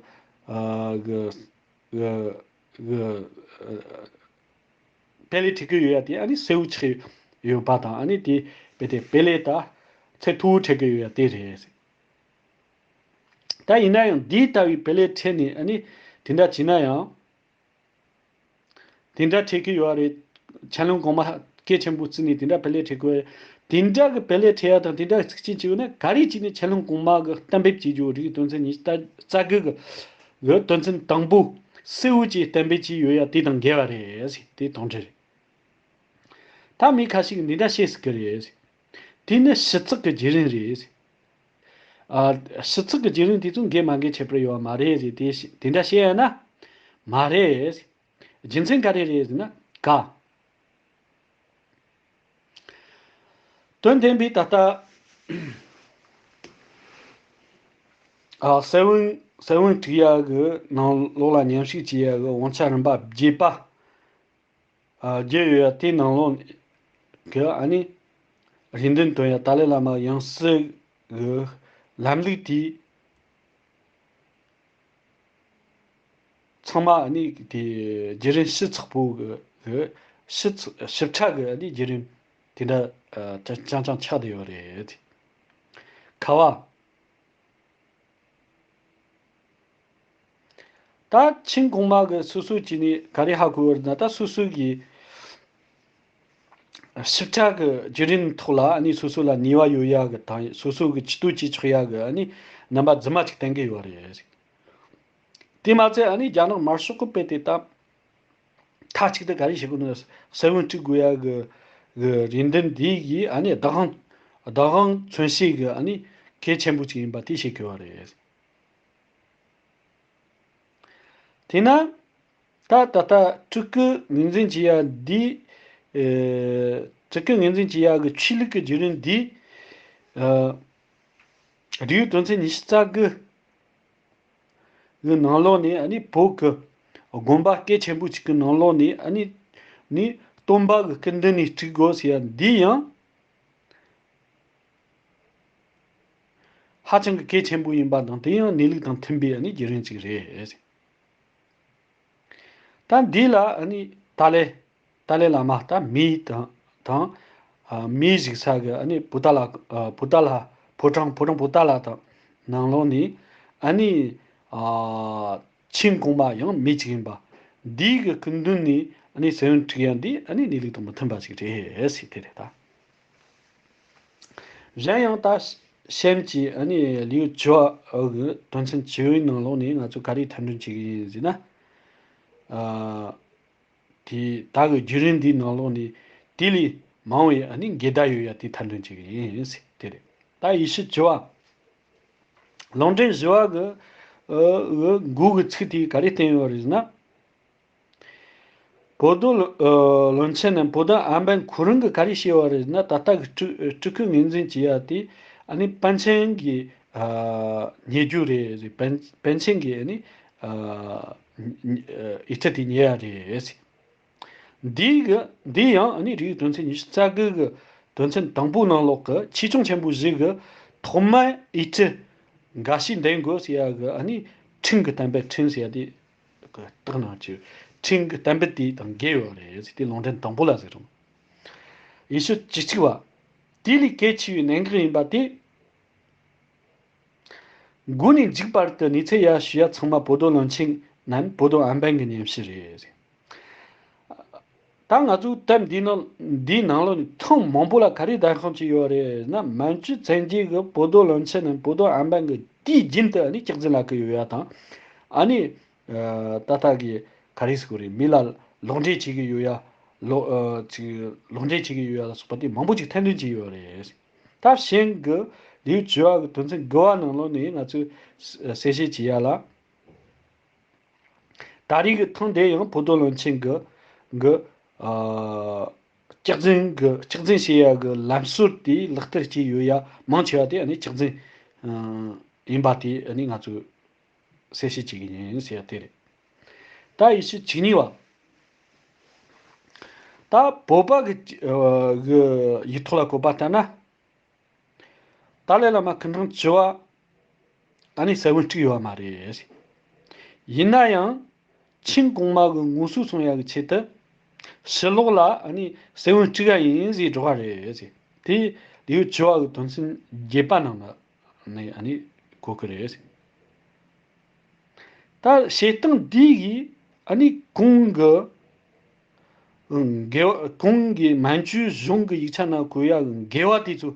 ཨ། གི་གི་གི་དཔེ་ལེགས་བྲིས་གི་ཡོད་ཡ་དེ་ཨ་ནི་གསལ་བོ་ཆགས་ཡོད་པ་དང་། ཨ་ནི་དེ་བོད་དེ་དཔེ་ལེགས་ད་ཚད་མཐོ་བོ་འཁྲི་གི་ཡོད་ཡ་དེ་རེད། ད་ཡིན་ན་ཡང་འདི་ལྟ་བུའི་དཔེ་ལེགས་འཁྲི་ནས་ཨ་ནི་དེ་འདྲ་བྱས་ན་ཡང་། དེ་འདྲ་འཁྲི་གི་ཡོད་རེད། 乾隆 གོང་མ་གལ་ཆེན་པོ་བརྩིས་ནས་དེ་འདྲ་དཔེ་ལེགས་འཁྲི་དགོས། དེ་འདྲ་གི་དཔེ་ལེགས་འཁྲི་ཡ་དང་དེ་འདྲ་གི་ཚིག་རྐྱེན་བྱས་ཡོད་ན། ག་རེ་བྱས་ནས་乾隆 གོང་མ་གི་གཏན་འབེབས་བྱས་རྒྱུ་རིགས་དོན་ཚན་ཉི་ཤུ་རྩ་དགུ་གི་གི་དོན་ཚན་དང་པོ་གསལ་བོ་བྱས་གཏན་འབེབས་བྱས་ཡོད་ཡ་དེ་དང་འགལ་བ་རེད་ཟེར། དེ་དོན་འཁྲི་རེད། ད་མི་ཁ་ཤས་ཀྱིས་འདི་འདྲ་བཤད་སྲིད་གི་རེད། དེ་ནི་ཕྱི་ཚིག་གི་བརྒྱུད་རིམ་རེད། ཨ། ཕྱི་ཚིག་གི་བརྒྱུད་རིམ་དེ་ཚོ་འགལ་མ་འགལ་ཁྱད་པར་ཡོད་པ་མ་རེད་ཟེར། དེ་དེ་འདྲ་བཤད་ཡ་ན་མ་རེད། རྒྱུ་མཚན་ག་རེ་རེད་ཟེར་ན། ག་དོན་བདེན་པའི་ད་ལྟ་ཨ། ས་བོན་ས་བོན་སྤྲུག་ཡ་གི་ནང་ལོགས་ལ་མཉམ་ཞུགས་བྱེད་ཡ་གི་དབང་ཆ་རིམ་པ་བརྒྱད་པ། ཨ། བརྒྱད་ཡོད་ཡ་དེའི་ནང་ལོགས་གི་ཨ་ནི་རེ་འདུན་བཏོན་ཡ་ཏཱ་ལའི་བླ་མ་ཡང་སྲིད་གི་ལམ་ལུགས་དེ་ཚང་མ་ཨ་ནི་དེ་བརྒྱུད་རིམ་ཕྱི་ཚིག་པོ་གི་གི་ཕྱི་ཚིག་ཞིབ་ཕྲ་གི་ཨ་ནི་བརྒྱུད་རིམ་དེ་འདྲ་ཨ། རྐྱང་རྐྱང་ཆགས་བསྡད་ཡོད་རེད། ཁ་བ། ད་ཆིང་གོང་མ་གི་སོ་སོ་བྱས་ནས་ག་རེ་ཧ་གོ་ཡོད་ན། ད་སོ་སོ་གི་ཞིབ་ཕྲ་གི་བརྒྱུད་རིམ་ཐོག་ལ་ཨ་ནི་སོ་སོ་ལ་ནུས་པ་ཡོད་ཡ་གི་དང་། སོ་སོ་གི་ཇུས་གཏོགས་བྱེད་ཆོག་ཡ་གི་ཨ་ནི་རྣམ་པ་རྫུན་མ་ཅིག་བསྟན་གི་ཡོད་རེད། དེ་མ་ཚད་ཨ་ནི་རྒྱ་ནག་དམར་ཤོག་གི་དཔེ་དེ་ད་མཐའ་གཅིག་ཏུ་ག་རེ་བྱེད་དགོས་ན། ས་བོན་སྤྲུག་དགོས་ཡ་གི་གི་རེ་འདུན་འདི་གི་ཨ་ནི་བདག་དབང་བདག་དབང་མཚོན་བྱེད་གི་ཨ་ནི་གལ་ཆེན་པོ་ཅིག་ཡིན་པ་དེ་བཤད་གི་ཡོད་རེད། དེས་ན་ད་ད་ལྟ་སྤྲུལ་སྐུ་ངོས་འཛིན་བྱེད་ཡ་འདི། ཨེ། སྤྲུལ་སྐུ་ངོས་འཛིན་བྱེད་ཡ་གི་ཆོས་ལུགས་ཀྱི་བརྒྱུད་རིམ་འདི། ཨ། རིགས་དོན་ཚན་ཉི་ཤུ་རྩ་དགུ་གི་ནང་ལོགས་ནས་ཨ་ནི་བོད་ཀྱི་དགོན་པ་སྐད་ཆེན་པོ་གཅིག་གི་ནང་ལོགས་ནས་ཨ་ནི་ནི་སྟོན་པ་གི་སྐུ་མདུན་ནས་སྤྲུལ་དགོས་ཟེར་ཡ་འདི་ཡང་། ཧ་ཅང་གི་གལ་ཆེན་པོ་ཡིན་པ་དང་། དེ་ཡང་གནས་ལུགས་དང་མཐུན་པའི་ཨ་ནི་བརྒྱུད་རིམ་ཅིག་རེད། ད་འདི་ལ་ཨ་ནི་ཏཱ་ལའི། ཏཱ་ལའི་བླ་མ་ད་མེ་དང་དང་། ཨ། མེ་བཞུགས་ས་གི་ཨ་ནི་博多拉། ཨ། 博多拉། 博多拉། 博多拉 དང་ནང་ལོགས་ནས་ཨ་ནི། ཨ། ཆིང་གོང་མ་ཡང་མེ་གཅིག་ཡིན་པ། འདི་གི་སྐུ་མདུན་ནས་ཨ་ནི་ས་བོན་སྤྲུག་ཡ་འདི་ཨ་ནི་གནས་ལུགས་དང་མི་མཐུན་པ་ཞིག་རེད་ཟེར་དེ་རེད་ད། གཞན་ཡང་ད་གཤམ་གྱི་ཨ་ནི་ལེའུ་བཅུ་བ་གི་དོན་ཚན་བཅུ་བའི་ནང་ལོགས་ནས་ང་ཚོ་ག་རེ་ཐབས་འདོན་བྱེད་ཀྱི་ཡིན་ཟེར་ན། ཨ། དེ་ད་གི་བརྒྱུད་རིམ་འདིའི་ནང་ལོགས་ནས་དེ་ལས་མང་བའི་ཨ་ནི་འགལ་ཟླ་ཡོད་ཡ་དེ་ཐབས་འདོན་བྱེད་ཀྱི་ཡིན་ཟེར་དེ་རེད། ད་ཡེ་ཤུ་བཅུ་བ། ལུང་འདྲེན་བཞི་བ་གི་ཨ། གི་མགོ་གི་ཚིག་དེ་ག་རེ་བསྟན་ཡོད་རེད་ཟེར་ན། བོ་དོ་ལོ་ཨ་བློན་ཆེན་ནམ་བོ་དོ་ཨམ་བན་ཁོ་རང་གིས་ག་རེ་བཤད་པ་རེད་ན། ད་ལྟ་གི་སྤྲུལ་སྤྲུལ་སྐུ་ངོས་འཛིན་བྱེད་ཡ་དེ་ཨ་ནི་པཎ་ཆེན་གྱི་ཨ་ཉེ་རྒྱུ་རེད་ཟེར། པཎ་པཎ་ཆེན་གྱི་ཨ་ནི་ཨ་ཨི་ཁྲི་དེ་ཉེ་ཡ་རེད་ཟེར། འདིའི་གི་འདི་ཡང་ཨ་ནི་རིགས་དོན་ཚན་ཉི་ཤུ་རྩ་དགུ་གི་དོན་ཚན་དང་པོའི་ནང་ལོགས་ཀྱི་ཆེ་ཆུང་ཆེན་པོ་བཞི་གི་ཐོག་མའི་ཨི་ཁྲི་འགའ་ཞིག་འདོན་དགོས་ཟེར་ཡ་གི་ཨ་ནི་ཁྲིམས་ཀྱི་གཏན་འབེབས། ཁྲིམས་ཟེར་ཡ་དེ་གི་རྟགས་ནང་བཅུག་ཁྲིམས་ཀྱི་གཏན་འབེབས་དེ་དང་འགལ་ཡོད་རེད་ཟེར། དེ་ལུང་འདྲེན་དང་པོ་ལ་ཟེར་རུང་། ཉི་ཤུ་བཅུ་གཅིག་པ། དེ་ལས་གལ་ཆེ་བའི་གནད་འགག་ཡིན་པ་དེ། མགོ་ནས་མཇུག་བར་དུ་གནས་ཚུལ་ཡར་ཞུ་ཡ་ཚང་མ་བོ་དོ་བློན་ཆེན་ནམ་བོ་དོ་ཨམ་བན་གྱི་སྙན་ཞུ་རེད། ད་ང་ཚོའི་དེབ་འདིའི་ནང་འདིའི་ནང་ལོགས་ནས་ཐེངས་མང་པོ་ལ་ག་རེ་བདེན་དཔང་བྱས་ཡོད་རེད་ན། མན་ཇུ་བཙན་རྒྱལ་གྱིས་བོ་དོ་བློན་ཆེན་ནམ་བོ་དོ་ཨམ་བན་གྱི་དུས་རྒྱུན་དུ་ཨ་ནི་སྐྱག་རྫུན་ལབ་ཀྱི་ཡོད་ཡ་དང་། ཨ་ནི་ཨ་ད་ལྟ་གི་ག་རེ་ཟེར་དགོས་རེད། མི་ལ་ལོག་འགྲེལ་བྱེད་ཀྱི་ཡོད་ཡ། ལོ་ཨ་ཅིག་ལོག་འགྲེལ་བྱེད་ཀྱི་ཡོད་ཡ་ལ་སོགས་པ་དེ་མང་པོ་ཅིག་ཐེར་འདོན་བྱས་ཡོད་རེད། ད་གཞན་གྱི་ལེའུ་བཅུ་པ་གི་དོན་ཚན་དགུ་པ་ནང་ལོགས་ནས་ང་ཚོས་གསལ་བཤད་བྱེད་ཡ་ལ། ད་རེས་ཀྱི་ཐེངས་འདི་ཡང་བོ་དོ་བློན་ཆེན་གྱི་གི་ཨ་སྐྱག་རྫུན་གྱི་སྐྱག་རྫུན་བཤད་ཡ་གི་ལམ་སྲོལ་དེ་ལག་བསྟར་བྱས་ཡོད་ཡ་མང་ཆེ་བ་དེ་ཨ་ནི་སྐྱག་རྫུན་ཨ་ཡིན་པ་དེ་ཨ་ནི་ང་ཚོས་གསལ་བཤད་བྱེད་ཀྱི་ཡིན་ཟེར་ཡ་དེ་རེད། ད་ཉི་ཤུ་བཅུ་གཉིས་པ། ད་བོད་པ་གི་ཨ་གི་ཡིག་ཐོག་ལ་བཀོད་པ་ལྟར་ན། ཏཱ་ལའི་བླ་མ་སྐུ་ཕྲེང་བཅུ་པ་ཨ་ནི་ས་བོན་དཀྲུགས་ཡོད་པ་མ་རེད། ཡིན་ན་ཡང་ཆིང་གོང་མ་གི་ངོ་སོ་སྲུང་ཡ་གི་ཆེད་དུ་ཕྱི་ལོགས་ལ་ཨ་ནི་ས་བོན་དཀྲུགས་ཡ་ཡིན་ཟེར་སྒྲོག་པ་རེད། དེ་ལེའུ་བཅུ་པ་གི་དོན་ཚན་བརྒྱད་པ་ནང་ལ་ནས་ཨ་ནི་གོ་གི་རེད། ད་བཤད་སྟངས་འདི་ཡིས་ཨ་ནི་གོང་གི་འགལ་བ། གོང་གི་མན་ཇུ་གཞུང་གི་ཡིག་ཆ་ནང་བཀོད་ཡག་གི་འགལ་བ་དེ་ཚོ།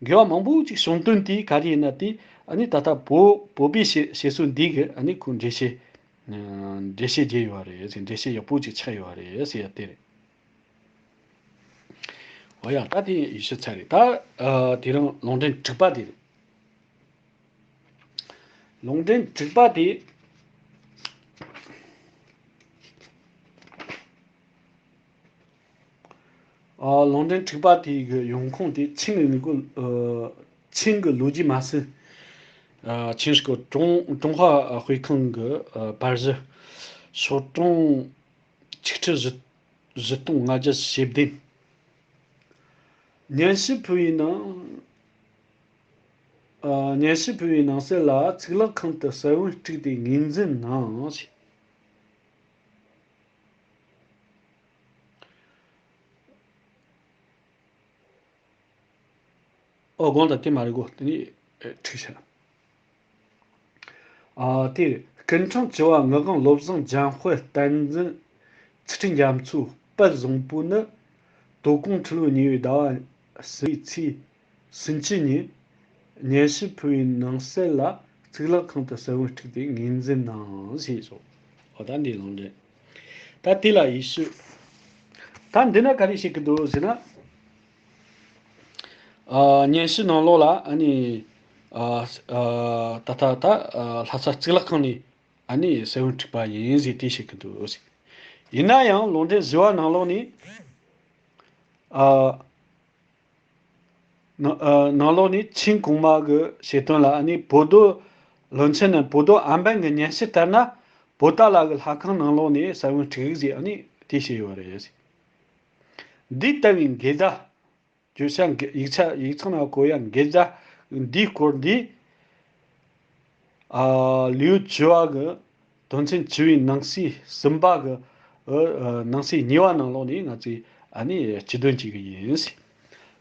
འགལ་བ་མང་པོ་ཅིག་བྱུང་དོན་དེ་ག་རེ་ཡིན་ན། དེ་ཨ་ནི་ད་ལྟ་བོད་བོད་པའི་བཤད་བཤད་སྲོལ་འདི་གི་ཨ་ནི་ཁོ་འགྲེལ་བཤད། འགྲེལ་བཤད་རྒྱས་ཡོད་རེད་ཟེར། འགྲེལ་བཤད་ཡག་པོ་ཅིག་ཆགས་ཡོད་རེད་ཟེར་ཡ་དེ་རེད། འོ་ཡ། ད་དེ་ཡིན་ཞུ་ཚར་རེད། ད་ཨ་དེ་རིང་ལུང་འདྲེན་དྲུག་པ་དེ་རེད། ལུང་འདྲེན་དྲུག་པ་དེ། ཨ་ལུང་འདྲེན་དྲུག་པ་དེ་གི་ཡོང་ཁུངས་དེ་ཆིང་གི་ངེས་སྐོར། ཨ་ཆིང་གི་ལོ་རྒྱུས་མ་ཟིན། ཨ་ཆིང་ཀྲུང་ཀྲུང་ཧྭ་དཔེ་ཁང་གི་ཨ་པར་གཞི་ཤོག་གྲངས་ཆིག་ཁྲི་བཞི་བཞི་སྟོང་ལྔ་བརྒྱ་ཞེ་བདུན། སྙན་ཞུ་ཕུལ་བའི་ནང་། ཨ་སྙན་ཞུ་ཕུལ་བའི་ནང་གསལ་ལ། གཙུག་ལག་ཁང་དུ་ས་བོན་དཀྲུགས་ཏེ་ངོས་འཛིན་གནང་ཞེས། ཨོ་དགོངས་དག་དེ་མ་རེད་གོ། དེ་ནི་ཨེ་འཁྲིག་བྱ། ཨ་དེ་སྐུ་ཕྲེང་བཅུ་པ་ངག་དབང་བློ་བཟང་འཇམ་དཔལ་བསྟན་འཛིན་ཚུལ་ཁྲིམས་རྒྱ་མཚོའི་པར་བཟང་པོ་ནི། དོ་དགོང་ཁྲི་ལོ་ཉེ་བའི་ཟླ་བ་གསུམ་པའི་ཚེས་སུམ་ཅུ་ཉིན་སྙན་ཞུ་ཕུལ་བའི་ནང་གསལ་ལ། གཙུག་ལག་ཁང་དུ་ས་བོན་དཀྲུགས་ཏེ་ངོས་འཛིན་གནང་ཞེས་སོ། འོ་ད་འདི་ལུང་འདྲེན། ད་དེ་ལ་ཡིག་ཤུ། ད་འདི་ན་ག་རེ་བཤད་ཀྱི་འདུག་ཟེར་ན། ཨ་སྙན་ཞུ་ནང་ལོགས་ལ་ཨ་ནི་ཨ་ཨ་ད་ལྟ་ད་ཨ་ལྷ་ས་གཙུག་ལག་ཁང་ནས་ཨ་ནི་ས་བོན་དཀྲུགས་པ་ཡིན་ཟེར་དེ་བཤད་ཀྱི་འདུག་ཟེར། ཡིན་ན་ཡང་ལུང་འདྲེན་བཞི་པ་ནང་ལོགས་ནས་ཨ་ནང་ཨ་ནང་ལོགས་ནས་ཆིང་གོང་མ་གི་བཤད་དོན་ལ་ཨ་ནི་བོ་དོ་བློན་ཆེན་ནམ་བོ་དོ་ཨམ་བན་གྱི་སྙན་ཞུ་ལྟར་ན། བོ་ཏཱ་ལ་གི་ལྷ་ཁང་ནང་ལོགས་ནས་ས་བོན་དཀྲུགས་ཟེར་ཨ་ནི་དེ་བཤད་ཡོད་རེད། འདི་ལྟ་བུའི་འགལ་ཟླ། བརྗོད་བྱ་འགལ་ཡིག་ཆ་ཡིག་ཚང་ནང་བཀོད་ཡ་འགལ་ཟླ་འདིའི་སྐོར་འདི། ཨ་ལེའུ་བཅུ་པ་གི་དོན་ཚན་བཅུ་པའི་ནང་གསེས་གསུམ་པ་གི་ཨ་ཨ་ནང་གསེས་གཉིས་པ་ནང་ལོགས་ནས་ང་ཚོས་ཨ་ནི་སྤྱི་དོན་བྱེད་ཀྱི་ཡིན།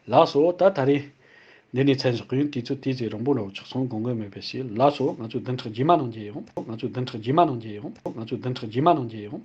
ལགས་སོ། ད་ད་རེས་འདི་ནས་མཚམས་འཇོག་གི་ཡིན། དུས་ཚོད་དེ་ཙམ་རིང་པོ་འདྲ་བོ་ཆགས་སོང་། དགོངས་འགལ་མེད་པར་བྱེད། ལགས་སོ། ང་ཚོ་བདུན་ཕྲག་རྗེས་མ་ནང་མཇལ་ཡོང་། ང་ཚོ་བདུན་ཕྲག་རྗེས་མ་ནང་མཇལ་ཡོང་། ང་ཚོ་བདུན་ཕྲག་རྗེས་མ་ནང་མཇལ་ཡོང་།